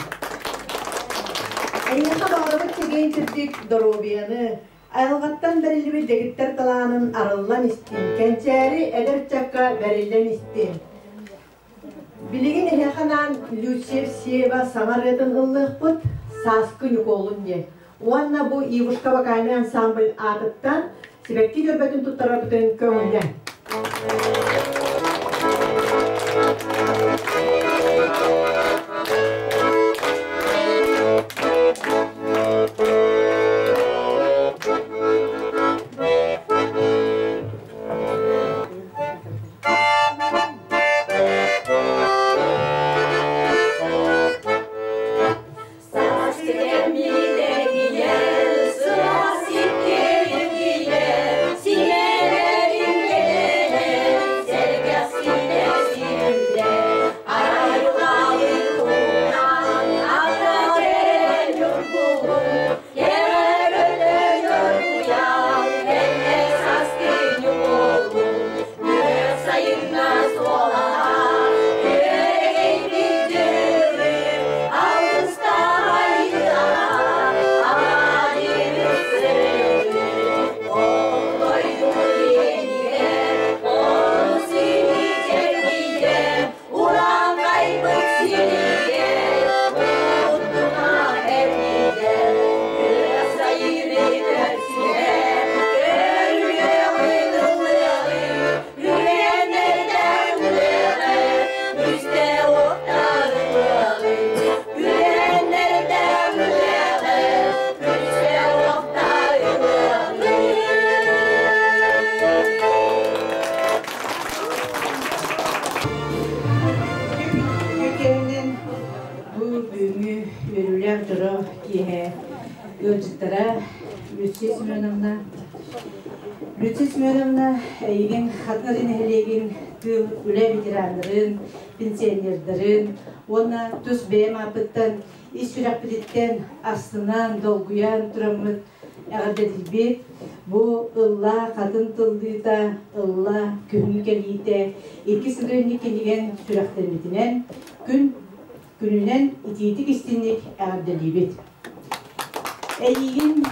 Эйиэхэ баҕарабыт чэгиэн чэбдик доруобуйаны, айылҕаттан бэриллибит дэгиттэр талаанын арыллан истин, кэнчээри эдэр ыччакка бэриллэн истин. Билигин эһиэхэ анаан Люция Евсеева саҥа ырыатын ыллыахпыт «Сааскы Ньукуолун» диэн. Уонна бу Ивушка вокальнай ансамбль аатыттан сибэкки дьөрбөтүн туттарарбытын көҥүллээн. Бу бүгүҥҥү үөрүүлээх дьоро киэһэ ыалдьыттара Люция Семеновна. Люция Семеновна эйигин Хатылы нэһилиэгин тыыл үлэ ветераннарын, пенсионердарын уонна тус бэйэм ааппыттан ис сүрэхпититтэн астынан, долгуйан тураммыт эҕэрдэлиибит. Бу ылла хатын тыллыыта, ылла күһүн кэлиитэ икки сырыынньык кинигэн сүрэхтэммитинэн күн күнүнэн итиитик истинник эҕэрдэлиибит. Эйигин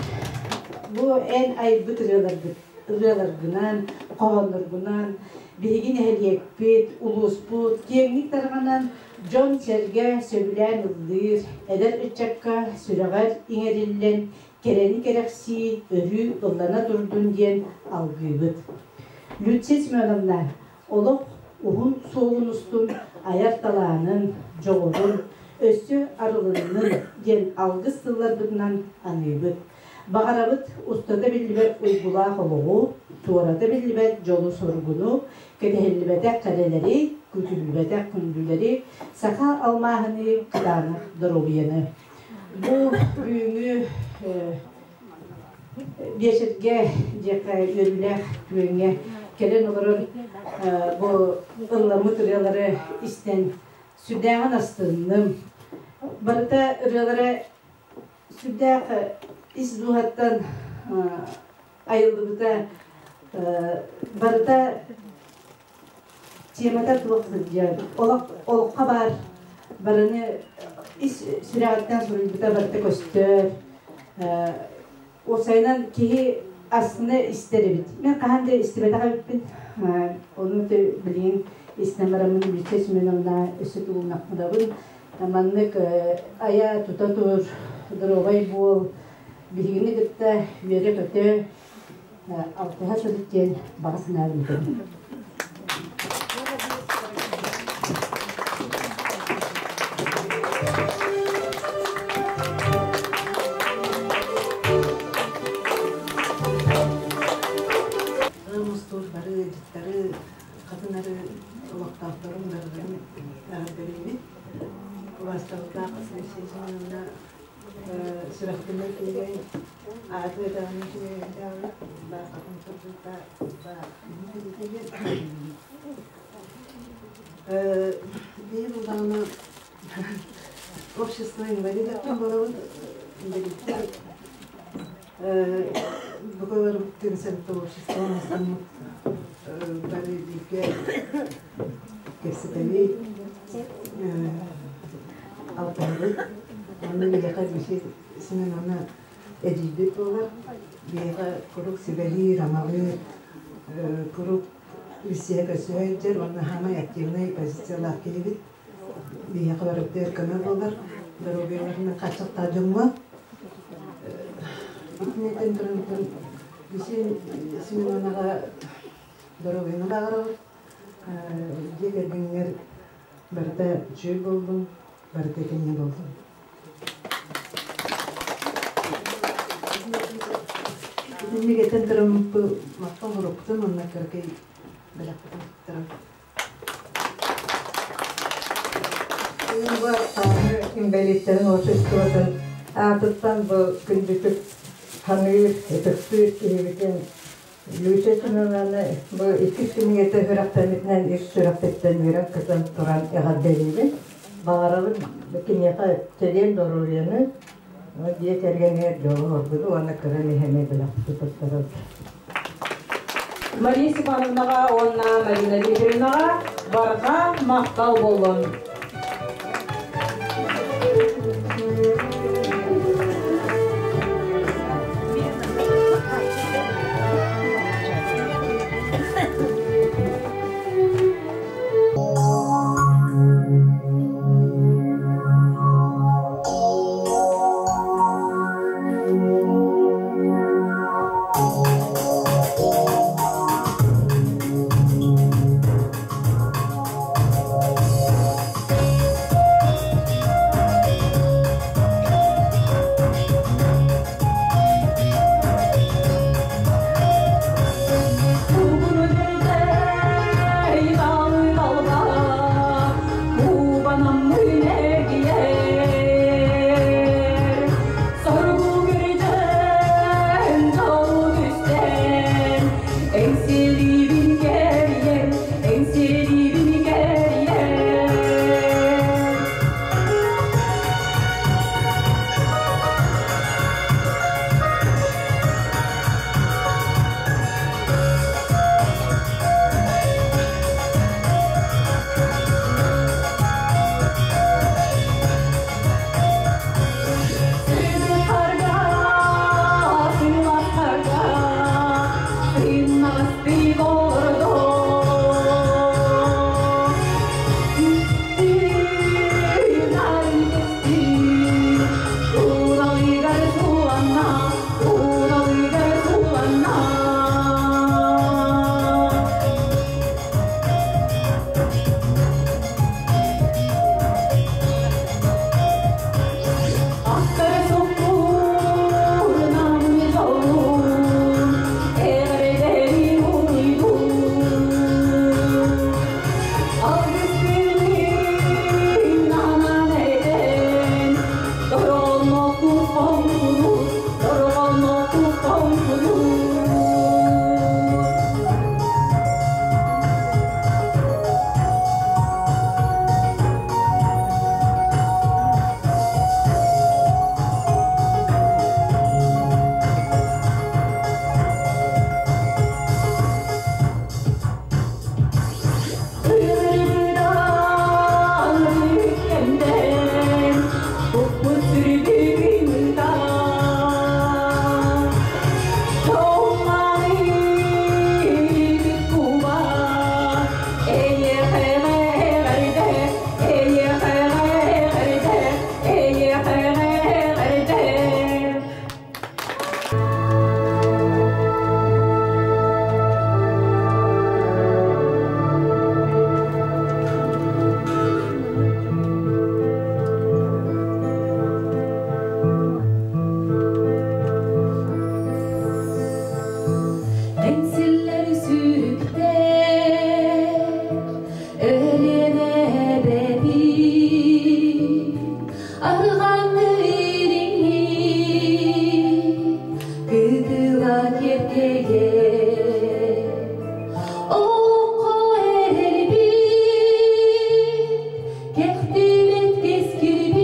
бу эн айбыт ырыаларгыт ырыаларгынан, хоһоонноргунан биһиги нэһилиэкпит, улууспут киэҥник тарҕанан дьон-сэргэ сөбүлээн ыллыыр, эдэр ыччакка сүрэҕэр иҥэриллэн кэрэни кэрэхсии, өрүү ыллана турдун диэн алгыыбыт. Люция Семеновна олох уһун суолун устун айар талаанын, дьоҕурун өссө арылыннын диэн алгыс тылларбытынан аныыбыт. Баҕарабыт устата биллибэт уйгулаах олоҕу, туората биллибэт дьолу-соргуну, кэтэһиллибэтэх кэрэлэри, күтүллүбэтэх күндүлэри, саха алмааһыныы кытаанах доруобуйаны. Бу бүгүҥҥү биэчэргэ диэххэ үөрүүлээх түгэҥҥэ кэлэн олорон бу ылламмыт ырыалары истэн сүрдээҕин астынным. Барыта ырыалара сүрдээх ис дууһаттан айыллыбыта барыта темата туох сылдьар олох олоххо баар барыны ис сүрэҕиттэн суруйбута барыта көстөр уопсайынан киһи астына истэр эбит мен хаһан да истибэтэх эбиппин ону билигин истэн бараммын Люция Семеновна өссө тугуннахпынабын маннык айа тута тур доруобай буол биһигини кытта үөрэ-көтө. алтыһа сырыт диэн баҕа санаабын этэбин. Мустуур бары ыалдьыттары, хатынары олохтоохторун барыларын эҕэрдэлиибит. Убаастабыллаах Алексей Семеновна сүрэхтэнэр киһи ааты даҕаны үчүгэйдээҕи баахатын турбута биир улаана общество инвалидов болобут инвалидтар Букалар түмсэн общество мустаммыт бары бииргэ кэпсэтэбит, алтыһабыт. Онно биһиэхэ Люция Семеновна эдьиийбит буолар. Биһиэхэ куруук сүбэлиир, амалыыр, куруук билсиһэ көрсүһэ сылдьар уонна саамай активнай позициялаах киһибит. Биһиэхэ барыбытыгар көмө буолар, доруобуйаларынан хааччахтаах дьоҥҥо. Итиннэтэн туран Люция Семеновнаҕа доруобуйаны баҕарабыт. Дьиэ кэргэҥҥэр барыта үчүгэй буоллун, барыта этэҥҥэ буоллун. Итинник этэн тураммыппы махтал уруккутун уонна кыракый бэлэхпитин туттаран. Инбэлииттэрин обществотын аатыттан бу күндүтүк саныыр, ытыктыыр киһибитин Люция Семеновнаны бу иккис кинигэтэ сүрэхтэммитинэн ис сүрэхпиттэн үөрэн-көтөн туран эҕэрдэлиибин. Баҕарабын киниэхэ чэгиэн доруобуйаны, дьиэ кэргэнигэр дьолу-соргуну уонна кыра нэһэни бэлэхпити туттарабыт. Мария Степановнаҕа уонна Марина Дмитриевнаҕа барҕа махтал буоллун! сирэ. Олоххо эрэлбит, кэхтибэт кэскилбит,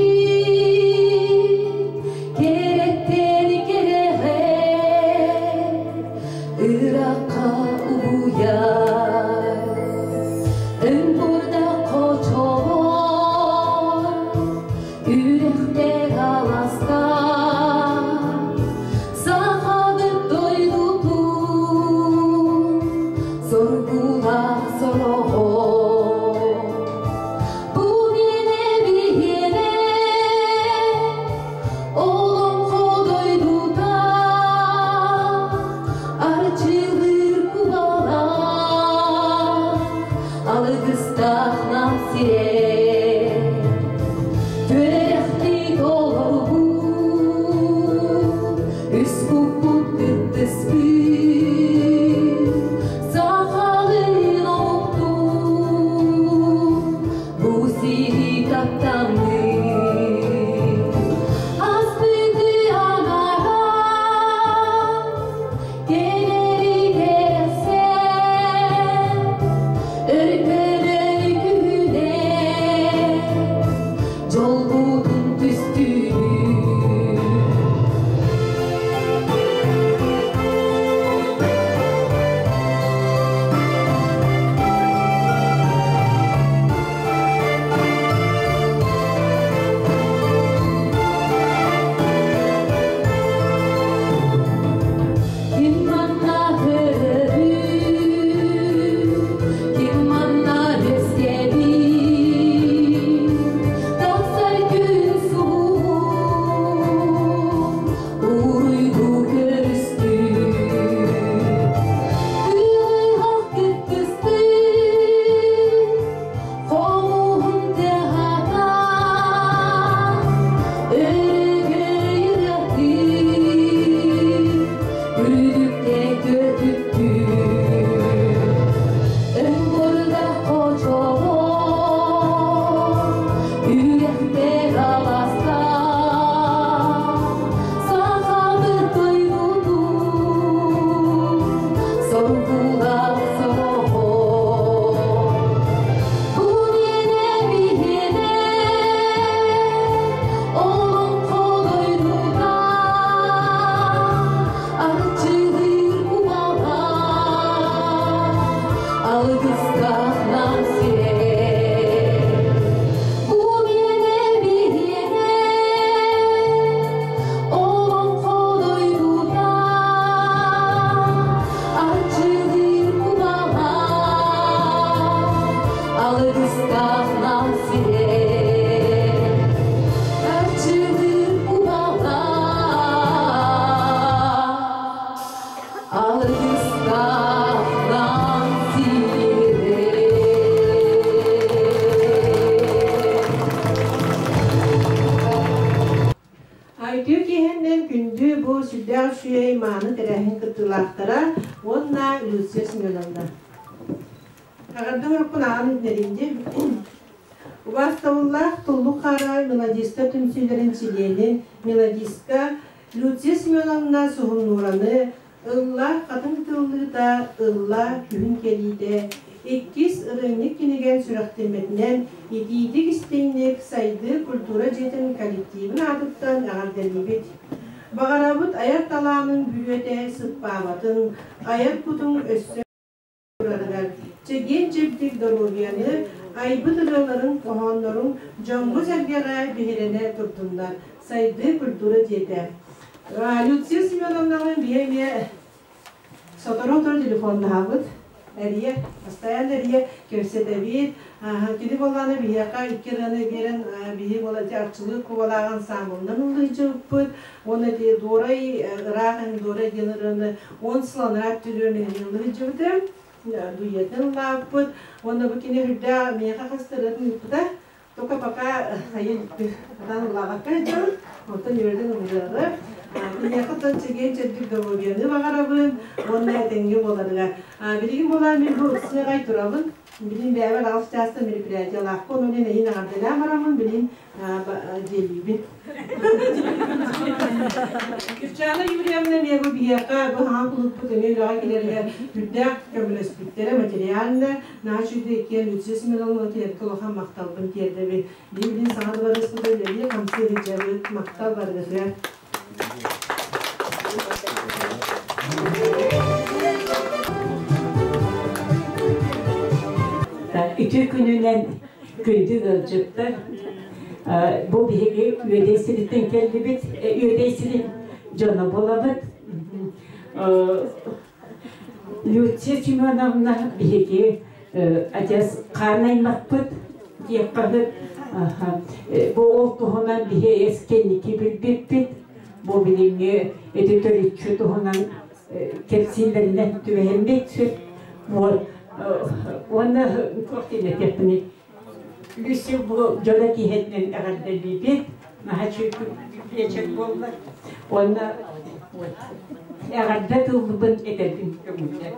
кэрэттэн кэрэҕэ, ырахха угуйар. Өҥ-бурда хочолор, үрэхтэр аластар, Сахабыт дойдутун соргулаах сороҕо. Бу миэнэ биһиэнэ, олоҥхо дойдута, арчылыыр кубалаах, алгыстаах нам сирэ. Түөрэхтии толорбут, үс куппут кыттыспыт, сахалыы омуктуу, бу сири таптаммыт. Аспыты анара, кэлэри кэрэхсээн, өркөлөй күнэ, дьолбутун түстүүбүт. Ким манна төрөөбүт, ким манна үөскээбит, тахсар күн суһуун уруйдуу көрүстүн. Кыыһах кыттыстын, хомуһун тыаһата, өрөгөй ырыатын үрдүккэ көтүттүн. Өҥ-бурда хочолор, үрэхтэр аластар, сахабыт дойдутун соргулаах сороҕо. Бу миэнэ биһиэнэ, олоҥхо дойдута, арчылыыр кубалаах, алгыстаах нам сирэ. Бу миэнэ биһиэнэ, олоҥхо дойдута, арчылыыр кубалаах, алгыстаах нам сирэ. Арчылыыр кубалаах, алгыстаах нам сирэ. Үтүө киэһэннэн күндү бу сүрдээх үчүгэй мааны тэрээһин кыттыылаахтара уонна Люция Семеновна. Эҕэрдэ уруккун ааҕан иһитиннэриим дии. Убаастабыллаах Туллук Хаара мелодистар түмсүүлэрин чилиэнин, мелодистка Люция Семеновна Суһумнуураны Ылла хатыҥ тыллыыта, ылла күһүн кэлиитэ иккис ырыанньык кинигэн сүрэхтэммитинэн итиитик-истиҥник Сайдыы культура дьиэтин коллективын аатыттан эҕэрдэлиибит. Баҕарабыт айар талаанын бүрүөтэ сыппаабатын, айар кутуҥ өссө турарыгар чэгиэн-чэбдик доруобуйаны, айбыт ырыаларыҥ, хоһоонноруҥ дьоҥҥо-сэргэҕэ биһирэнэ турдуннар. Сайдыы культура дьиэтэ. Люция Семеновнаҕын биһи эмиэ сотору-сотору телефоннаһабыт. Эрийэ, постоянно эрийэ кэпсэтэбит. Кини буоллаҕына биһиэхэ икки ырыаны биэрэн биһи буола арчылыыр кубалааҕын саамылынан ыллыйдьыбыппыт. Уонна ити Дуорай ыраах эн Дуорай диэн ырыаны 10 сыл анараа өттүгэр мин ыллыйдьыбытым. Дуйатын ыллаабыппыт. Уонна бу кини үрдээх миэхэ хас да ырыатын ыыппыта. Только пока хайа атан ыллаабакка сылдьабын. Онтон үөрдэн ыллыаҕы. Киниэхэ тон чэгиэн чэбдик доруобуйаны баҕарабын уонна этэҥҥэ буоларыгар. Билигин буолаа мин бу ыксыаҕай турабын. Билин бэйэбэр аҕыс чаастан мероприятиялаахпын, онон эйин эҕэрдэлээн бараммын билин дьиэлиибин. Кирчана Юрьевна эмиэ бу биһиэхэ бу хаҥа кулууппут эмиэ үлэҕэ кэлэригэр үрдээх көмөлөспүттэрэ материально наһаа үчүгэй иккиэн Люция Семеновна кинилэргэ улахан махталбын тиэрдэбин. Билин саҥа дыбарыаспыта үлэлии хамсыы сылдьабыт. Махтал барыгытыгар. Үтүө күнүнэн күндү ыалдьыттар. Бу биһиги Үөдэй сириттэн кэллибит. Үөдэй сирин дьоно буолабыт. Люция Семеновна биһиги адьас хаан аймахпыт диэххэ Бу ол туһунан биһи эс кэнники билбиппит. Бу билиҥҥи ити төрүччү туһунан кэпсииллэринэн түбэһэммит сөп. Вот. Уонна туох диэн этиэхпиний? Люция бу дьоно киһитинэн эҕэрдэлиибит. Наһаа вечер буолла. Уонна эҕэрдэ тылбын этэрбин көҥүллэр.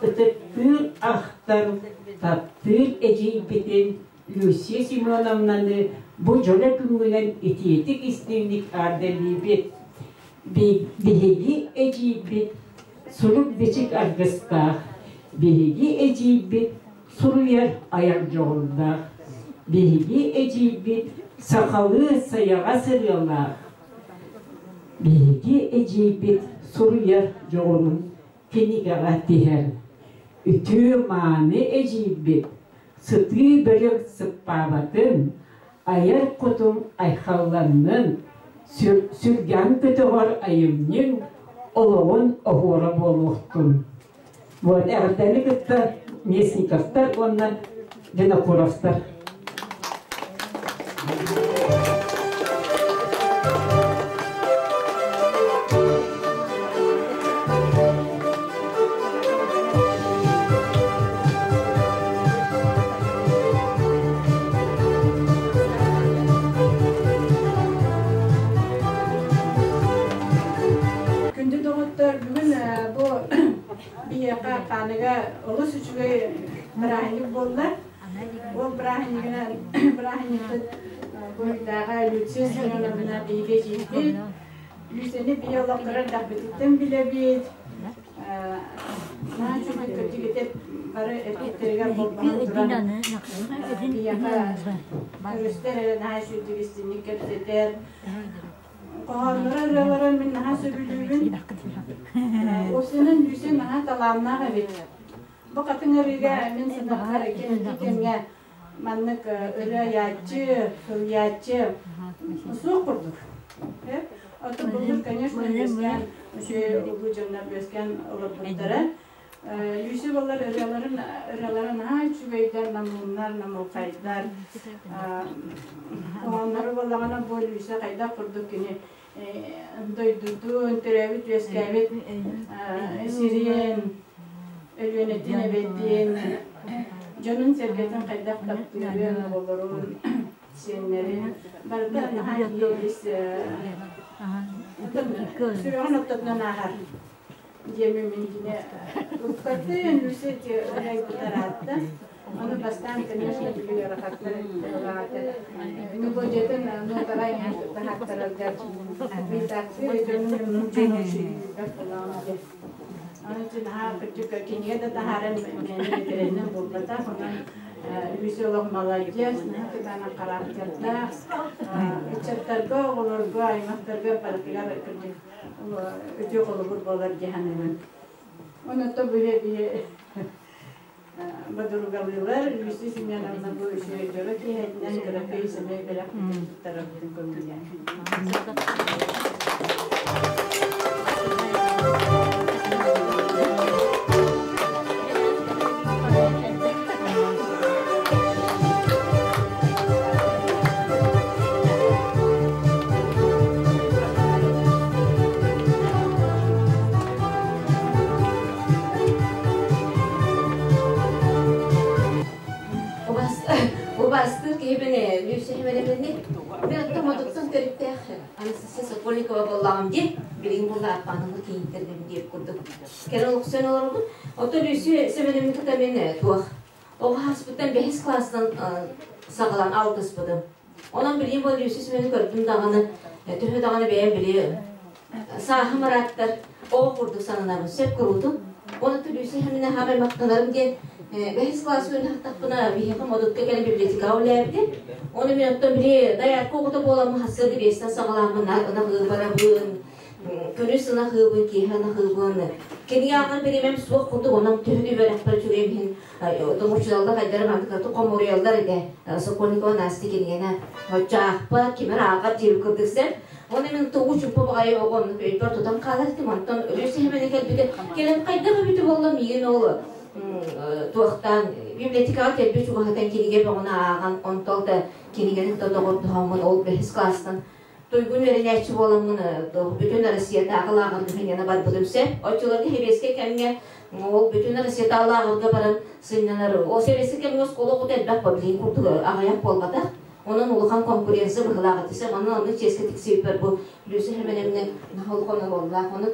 Ытыктыыр, ахтар, таптыыр эдьиийбитин Люция Семеновнаны бу дьоро күҥҥүнэн итиитик истиҥник аардалыыбыт. Биһиги эдьиийбит сурук-бичик аргыстаах, биһиги эдьиийбит суруйар айар дьоҕурдаах, биһиги эдьиийбит сахалыы сайаҕас ырыалаах, биһиги эдьиийбит суруйар дьоҕурун кинигэҕэ тиһэр. Үтүө-мааны эдьиийбит сытыы бөлөх сыппаабатын, айар кутуҥ айхалланнын, сүргэҥ көтөҕөр айымньыҥ олоҕун оһуора буолуохтун. Вот эҕэрдэни кытта Местниковтар уонна Винокуровтар. Күндү доҕоттор, бүгүн бу биһиэхэ Ханыга олус үчүгэй бырааһынньык буолла. Ол бырааһынньыгынан бырааһынньыкпыт буруйдааҕа Люция Семеновна биһиги эдьиийбит. Люцияны биһи олохторо элбэхпититтэн билэбит. Наһаа үчүгэй кырдьыгытеп бары эппиттэригэр холбоһон туран биһиэхэ көрүстэр эрэ наһаа үчүгэй истиҥник кэпсэтэр. Хоһоонноро ырыалара мин наһаа сөбүлүүбүн. Осенин Люся наһаа талааннаах эбит. Бу хатыҥ ырыыга мин санаабар икки кэмҥэ маннык ырыа айааччы, суруйааччы суох курдук. Оттон былыр, конечно, үөскээн, үчүгэй улуу дьоннор үөскээн олорбуттара. Люся балар ырыаларын ырыалара наһаа үчүгэйдэр, намыыннар, намылхайдар. Хоһооннору буоллаҕына бу Люся хайдах курдук кини дойдутун, төрөөбүт үөскээбит сирин, Өлүөнэтин, эбэтин, дьонун-сэргэтин хайдах таптыырын, оҕолорун, сиэннэрин барыта наһаа киһи сүрэҕин ортотунан ааһар диэмин мин кини уккатын үсэ ырайбытараатта ону бастаан конечно били ыарахаттар ылаата мелодиятын нотара таһааттараргар битаксыр дьонун Аны наһаа кырдьык кинигэ да таһааран мээнэ бэтэрэнэн буолбатах онон үс олох маладьыас наһаа кытаанах характердаах ыччаттарга оҕолорго аймахтарга барытыгар кырдьык үтүө холобур буолар дии саныыбын онон бу биһи бодуругалыылар Люция Семеновна бу үчүгэй дьоро киэһэтинэн кыракый сэмэй бэлэх туттарарбытын көҥүллээн. Убастыыр киһибин Люся. Сокольникова буоллаҕым дии, билигин буолла Аппааныны киинтэрдим диир курдук. Кэлэн олохсуйан олоробун. Оттон Люция Семеновна кытта мин туох оҕо ааспыттан бэһис класстан саҕалаан алтыспытым. Онон билигин бу Люция Семеновна көрдүм даҕаны, төһө даҕаны бэйэм били сааһым ырааттар, оҕо курдук сананабын, сөп куруутун. Оны Люция Семеновна хаамай махтанарым диэн бэһис класс үөрэнэхтахпына биһиэхэ Модутка кэлэн библиотекаҕа үлэлээбитим. Оны мин оттон били доярка оҕото буоламмын хасыа биэстэн саҕалааммын ынах ыы барабын, күнүс ынах ыыбын, киэһэ ынах ыыбын. Кинигэ ааҕар бириэмэм суох курдук, онон төһө үөрэхпэр үчүгэйим иһин тумуччулаллар хайдары мантыкаты хомуруйаллар этэ. Сокольникова Настя кинигэни оччо аахпат, кимэр ааҕар диэбит курдук сэр. Оны мин тугу чуппа баҕайы оҕо өйбөр тутан хаалар этим, онтон Люся Хэмэни кэлбитэ, кэлэн хайдах эбитэ буолла миигин ол туохтаан библиотекаҕа кэлбит чугаһатан кинигэ бөҕөнү ааҕан, онтон да кинигэни кытта доҕордоһоммун ол бэһис класстан туйгун үөрэнээччи буоламмын бүтүн Россиятааҕы лааҕырга сынньана барбытым сөп. Оччолорго сэбиэскэй кэмҥэ ол бүтүн Россиятааҕы лааҕырга баран сынньанар. Ол сэбиэскэй кэмҥэ оскуола оҕото элбэх билигин курдук аҕыйах буолбатах. Онон улахан конкуренция быһылаах этэ. Онон онно чиэскэ тиксибиппэр бу Люся Хэмэнэмнэ наһаа улахан оруоллаах. Онон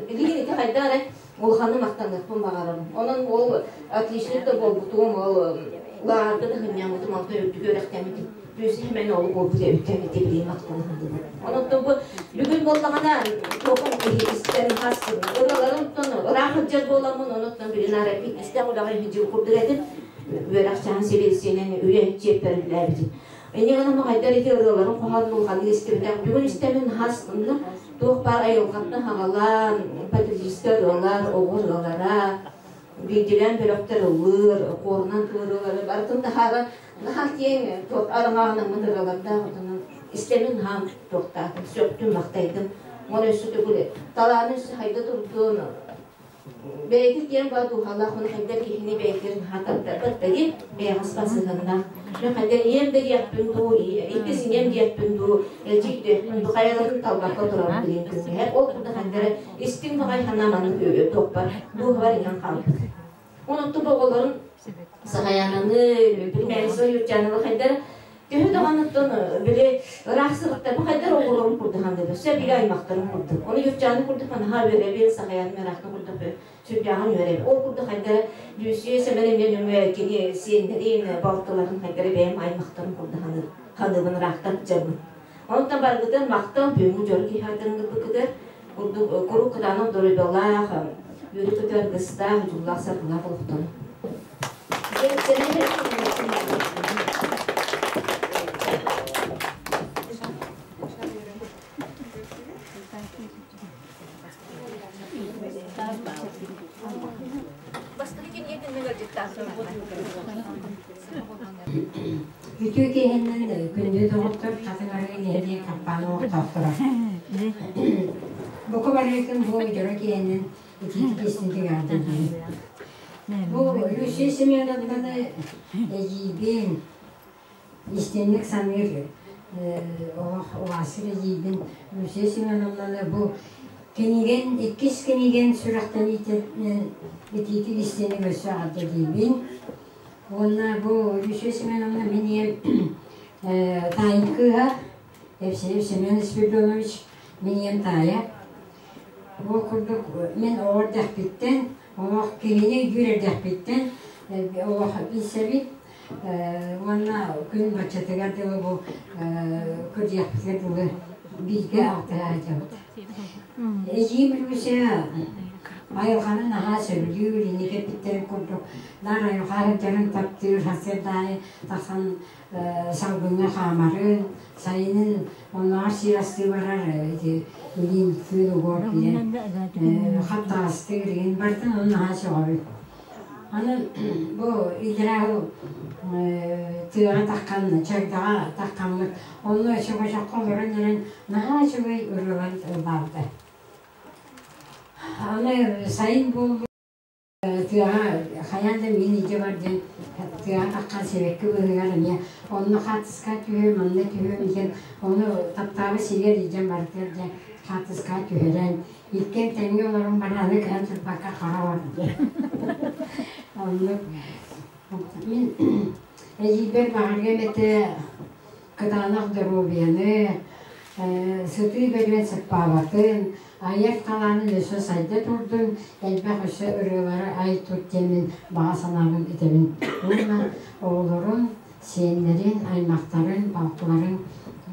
билигин ити хайдах эрэ улаханнык махтаныахпын баҕарабын. Онон ол отличник да буолбутум, ол лааҕырга да сынньаммытым, онтон үрдүк үөрэхтэммитим. Люся Хэмэн ол буолбут эбиттэн ити билигин махтана сылдьабын. Онон бу бүгүн буоллаҕына туохум киһи истэн хас ыраларын ыраах сылдьар буоламмын, онуттан билин аара истэх үлэҕэ иһин курдук этим. Үөрэх чаһын сэбиэдиссэйинэн үйэ чиэппэр үлэлээбитим. Инньэ гынан хайдар ити ырыаларын хоһоон улаханнык истибитэх. Бүгүн истэмин хас туох баар айылҕаттан хаҕалаан, патриотическай ырыалар, оҕо ырыалара, биирдиилээн бөлөхтөр ыллыыр, хуорунан ырыалары барытын таһааран наһаа киэҥ туох араҥаҕынаммыт ырыалардаах отонун истэмин наһаа туохтаатым, сөхтүм, махтайдым. Уонна өссө төгүл талааны өссө хайда турдун, Бэйэтин киэн баа дууһалаах уонна хайдах киһини бэйэтигэр наһаа тартарбат да диэн бэйэҕэ сыһыаннаах. Мен хайдах ийэм да диэхпин дуу, иккис ийэм диэхпин дуу, эдьиий диэхпин дуу, хайаларын талбакка турабын билигин күҥҥэ. Ол курдук хайдары истиҥ баҕай санаа маннык туохпар дууһабар иҥэн хаалбыт. Онон туб оҕолорун Сахаянаны, Племянница Ютянова хайдар төһө даҕаныттан били ыраах сырыттарбын хайдар оҕолорум курдук хандыбы сөп илэ аймахтарым курдук. Ону Ютяны курдук наһаа үөрэбин, Сахаяны ыраахта курдук сүрдээҕин үөрэбин. Ол курдук хайдара Люсия Сэмэн эмиэ нөҥүө кини сиэннэрин, балтыларын хайдара бэйэм аймахтарым курдук ханыбын ыраахтан дьаммын. Онтон баргытын махтал бүгүҥҥү дьоро киһи ылбыккытыгар курдук куруук кытаанах доруйбалаах, үөрүү-көтөр аргыстаах, дьуллаах-саргылаах олохтону. Үтүө киэһэннэн күндү доҕоттор хатыҥ арыы нэһилиэк хампааны олохтоохторо. Бука барыытын бу дьоро киэһэннэн итиитик истинтик аардыйдым. Бу Люция Семеновнаны эдьиийбин истинник саныыр олох улаасыр эдьиийбин Люция Семеновнаны бу кинигэн иккис кинигэн сүрэхтэниитинэн итиитик истинник өссө аҕардадиибин. Уонна бу Люция Семеновна мин ийэм таайым кыыһа Евсеев Семен Спиридонович мин ийэм таайа. Ол курдук мин оҕо эрдэхпиттэн, олох киһини өйдүүр эрдэхпиттэн олох билсэбит. Уонна күн баччатыгар дылы бу кырдьыахпытыгар дылы бииргэ алтыһа сылдьабыт. Эдьиийим Люся айылҕаны наһаа сөбүлүүр, инники эппиттэрин курдук наар айылҕа сылдьарын таптыыр, сарсыарда аайы тахсан салгыҥҥа хаамарын, сайынын оннооҕор сир астыы барар ити илиин күөл угуор киирэн хаптаҕастыыр игин барытын ону наһаа сөҕөбүн. Аны бу иллэрээ тыаҕа таххан, чагдаҕа таххаммыт, онно чөкөчөххө олорон эрэн наһаа үчүгэй ырыалар ыллаабыта. Аны сайын буолбут тыаҕа хайаан да миин илдьэ бар диэн тыаҕа таххан сибэкки быыһыгар эмиэ онно хаартыска түһүөм, манна түһүөм диэн ону таптаабыт сиригэр илдьэн барытыгар дьэ хаартыска түһэрэн иккиэн тэҥҥэ олорон баран аны кыһан турбакка хара олордо. Оннук мин эдьиийбэр баҕарыам этэ кытаанах доруобуйаны, Сытыы бөрүөн сыппаабатын, айар талаанын өссө сайда турдун, элбэх өссө ырыалары ай тут диэммин баҕа санаабын этэбин. Уонна оҕолорун, сиэннэрин, аймахтарын, балтыларын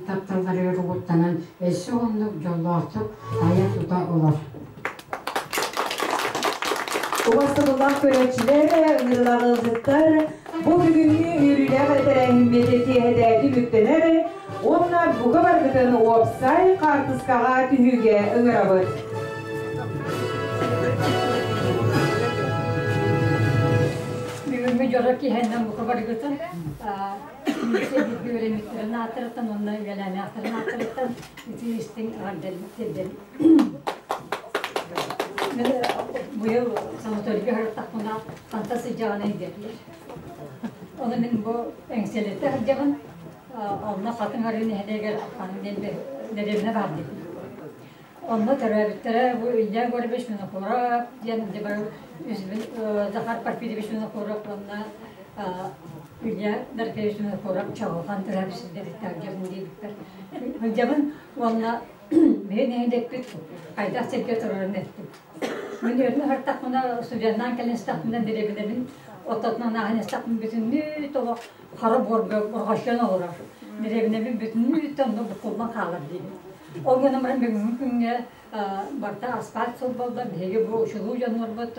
тапталларыгар угуттанан өссө уһуннук дьоллоохтук айа-тута олор. Убастабыллаах көрөөччүлэр, ыҥырыылаах ыалдьыттар, бу бүгүҥҥү үөрүүлээх тэрээһиммит киэһэтээти бүттэнэр уонна бука баргытын уопсай хаартыскаҕа түһүүгэ ыҥырабыт. Бүгүҥҥү дьоро киэһэннэн бука баргытын бииргэ үөрэммиттэрин ааттарыттан уонна үөлээннээхтэрин ааттарыттан итии истиҥ эҕэрдэлэрин Мен быйыл санаторийга сырыттахпына ханта сылдьаҕын диэтилэр. Ону мин бу Эҥсиэлиттэ сылдьабын, онно Хатыҥ Арыы нэһилиэгэр Аппааны диэн дэриэбинэ баар диэтим. Онно төрөөбүттэрэ бу Илья Егорович Винокуров диэн Захар Порфирьевич Винокуров уонна Илья Дорофеевич Винокуров Чаҕылхан төрөөбүт сирдэриттэн сылдьабын диэбиппэр сылдьабын уонна Биһи нэһилиэкпит хайдах сиргэ турарын эттим. Мин үөрэнэ сырыттахпына, студеннаан кэлэн истэхпинэ, дэриэбинэбин ортотунан ааһан истэхпин бүтүннүү толо хара буорга бурҕаччан олорор. Дэриэбинэбин бүтүннүү онно буккуллан хаалар диибин. Ол гынан баран бүгүҥҥү күҥҥэ барыта асфальт суол буолла. Биһиги бу учулуу дьоннорбут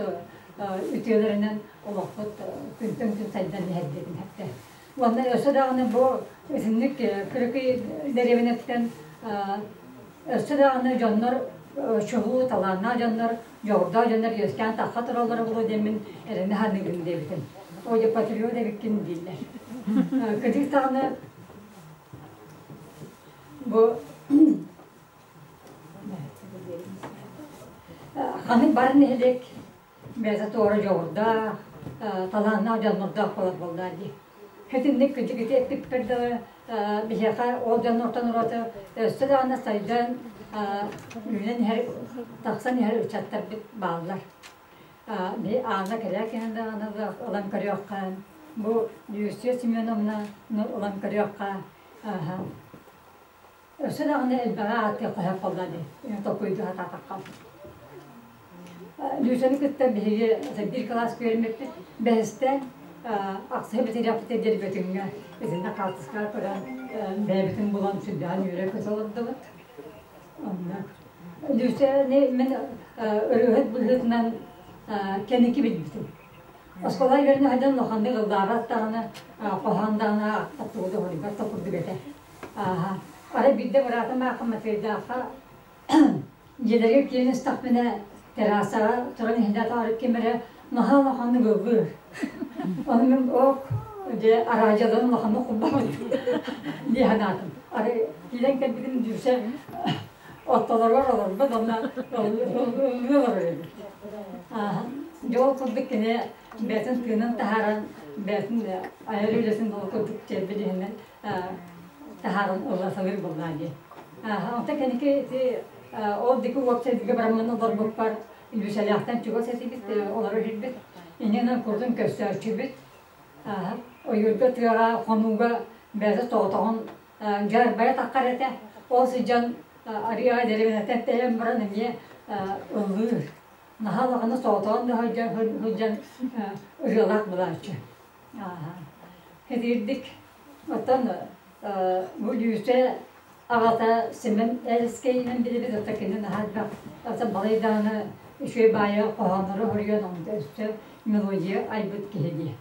үтүөлэринэн олохпут күнтэн күн сайдан иһэр диэтим эттэ. Уонна өссө даҕаны бу итинник кыракый дэриэбинэттэн өссө даҕаны дьоннор чулуу талааннаах дьоннор, дьоҕурдаах дьоннор үөскээн тахха тураллара буолуо диэммин эрэнэ саныыбын диэбитим. О, дьэ патриот эбиккин дииллэр. Кырдьык даҕаны бу ханнык бар нэһилиэк бэйэтэ туора дьоҕурдаах, талааннаах дьоннордоох буолар буоллаа дии. Итинник кыдьыгыты эппиппэр дылы биһиэхэ ол дьоннортон ураты өссө даҕаны сайдан үүнэн иһэр, тахсан иһэр ыччаттарбыт бааллар. Би Аана Кэрякина даҕаны ылан көрүөххэ, бу Люция Семеновна ылан көрүөххэ, Өссө даҕаны элбэҕи ааттыахха сөп буолла дии, толкуйдуу сатаатахха. Люсяны кытта биһиги биир кылааска үөрэммиппит. Бэһистэн ахсыһы бүтэрээхпитэ диэри Бөтүҥҥэ итиннэ хаартыскаҕа көрөн бэйэбитин булан сүрдээҕин үөрэ-көтө олордубут. Онно Люсяны мин ырыаһыт быһыытынан кэнники билбитим. Оскуола үөрэнэ сылдьан улаханнык ыллаабат даҕаны, хоһоон даҕаны аахпат тугу да хоруйбат да курдук этэ. Ааһа. Арай биирдэ быраатым аахха Матвейдаахха дьиэлэригэр киирэн истэхпинэ террасаҕа туран иһинэ атаҕар ким эрэ наһаа улаханнык ыллыыр. Ону мин ок дьэ араадьыйаларын улаханнык холбообут дии санаатым. Арай киирэн кэлбитим Дьүүсэ ортолоругар олорбут уонна ыллыы олорор эбит. Ааһа. Дьэ ол курдук кини бэйэтин тыынын таһааран бэйэтин айар үлэтин ол курдук чэрбит иһинэн таһааран ыла саныыр буоллаа дии. Онтон кэнники ити ол диэки уопсайдыга бараммын олорбуппар Люсялаахтан чугас этибит, олоро иһирбит. Иннинэн курдун көрсөөччүбүт. Ойуурга тыаҕа, хонууга бэйэтэ соҕотоҕун дьаарбайа таххар этэ. Ол сылдьан арыйаҕа дэриэбинэттэн тэйэн баран эмиэ ыллыыр. Наһаа улаханы соҕотоҕун да сылдьан ырыалаах булааччы. Итирдик оттон бу Лүүсэ аҕата Семен Эльскэйинэн билибит оттон кини наһаа элбэх оттон балай даҕаны үчүгэй баайы хоһооннору суруйан онто өссө мелодия айбыт киһи дии.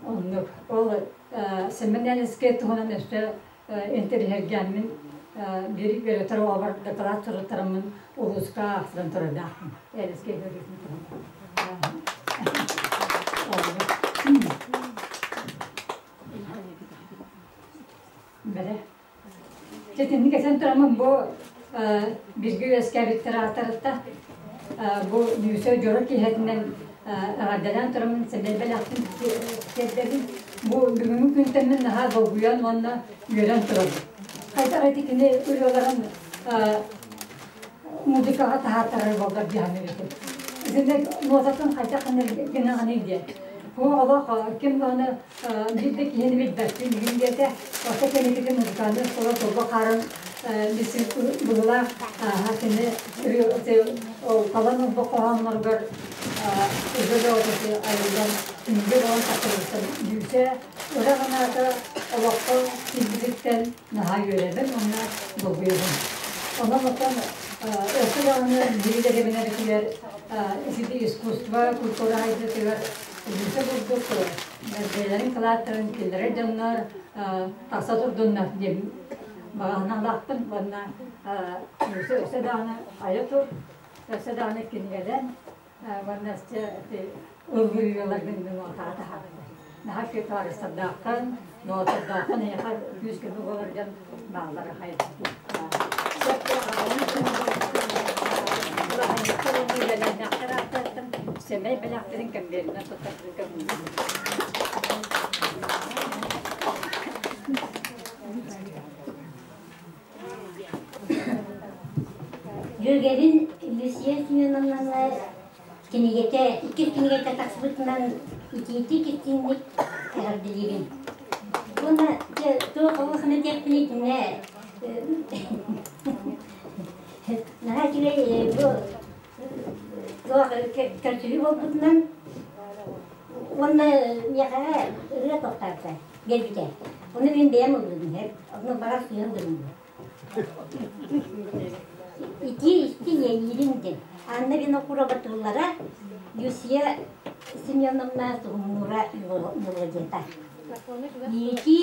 Оннук. Ол Семен Эльскэй туһунан өссө интэриэһиргээммин биир үөрэтэр оҕобор дакылаат суруттараммын улууска аахтаран турардаахпын. Эльскэй көрүүтүн туһунан. Бэрэ. Чэтинник этэн тураммын бу бирги үөскээбиттэр ааттарытта бу Нүүсэ дьоро киэһэтинэн эҕэрдэлээн тураммын сэмэй бэлэхпин тиэрдэбин. Бу бүгүҥҥү күнтэн мин наһаа долгуйан уонна үөрэн турабын. Хайдах ити кини ырыаларын музыкаҕа таһааттарар буоллар дии саныыр этим. Итинник нотатын хайдах гынаҕыный диэн. Олох ким даҕаны биир да киһини билбэппин бүгүн диэтэ. Орто кэнникити музыкальнай оскуола торбо хаарын билсибит быһыылаах кини талан ылбыт хоһоонноругар ырыа бөҕөтө айыллан кинигэ буолан тахсыбыттан Лүүсэ ыра санаата олоххо киирбититтэн наһаа үөрэбин уонна долгуйабын. Онон оттон өссө даҕаны биһиги дэриэбинэбитигэр ити искусство, культура хайдыытыгар Лүүсэ курдук бэйэлэрин кылааттарын киллэрэр дьоннор тахса турдуннар диэн баҕаһыналаахпын уонна өссө өссө даҕаны айа тур, өссө даҕаны кинигэлэн уонна өссө ыллыырыаларгын нуотаҕа таһаараллар. Наһаа үчүгэй табаарыстардааххын, доҕоттордооххун эйиэхэ күүс-көмө буолар дьон бааллар аҕай. Сэмэй бэлэхтэрин кэмбиэринэн туттарбытын көҥүллүүбүн. Дьүөгэбин Люция Семеновнаны кинигэтэ, иккис кинигэтэ тахсыбытынан итиитик истиҥник эҕэрдэлиибин. Уонна дьэ туох олох этиэхпиний итиннэ наһаа үчүгэй бу туох көрсүһүү буолбутунан уонна миэхэ ырыа тохтообута биэрбитэ. Ону мин бэйэм ыллыыбын, онно баҕар сыыһан гынным. Ити истиҥ иэйиибин диэн Анна Винокурова тыллара Люция Семеновна Суһумнуура мелодията. Ити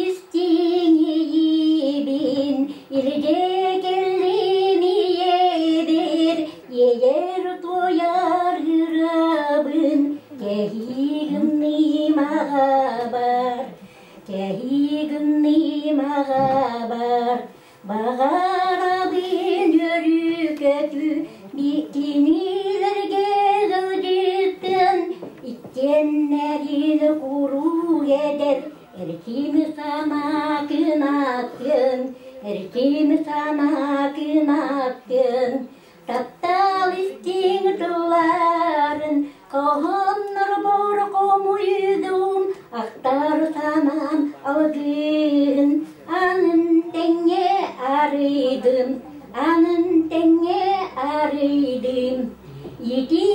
истиҥ иэйиибин илдьэ кэллим ийэбэр, иэйэр туойар ырыабын кэһиигин аҕабар. Кэһиигинниим аҕабар, баҕарабын үөрүү-көтүү, кинилэргэ ыалдьыттан иккиэннэрин куруук эдэр, эркин санаа кынаттын, эркин санаа кынаттын, Таптал истиҥ тылларын хоһооннорбор хомуйдум, ахтар санаам алгыһын анын тэҥҥэ арыйдым, анын тэҥҥэ арыйдым. Ити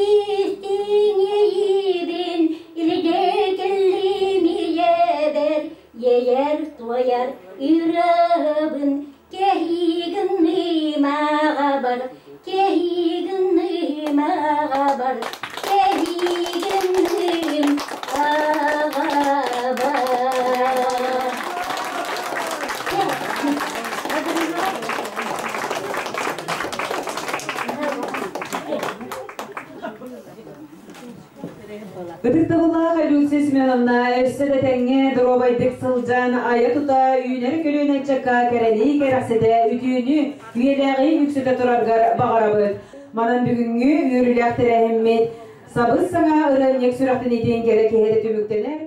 истиҥ иэйиибин илдьэ кэллим ийэбэр, иэйэр туойар ырыабын Кэһиигин ааҕабар, кэһиигин ааҕабар, кэһиигин ааҕабар. Ытыктабыллаах Люция Семеновна өссө да тэҥҥэ доруобайдык сылдьан айа-тута үүнэр көлүөнэ ыччакка кэрэни кэрэхсэтэ үтүөнү, үйэлээҕи үксэтэ тураргар баҕарабыт. Манан бүгүҥҥү үөрүүлээх тэрээһиммит сабыс саҥа ырыанньык сүрэхтэниитин кэрэ киһи түмүктэнэр.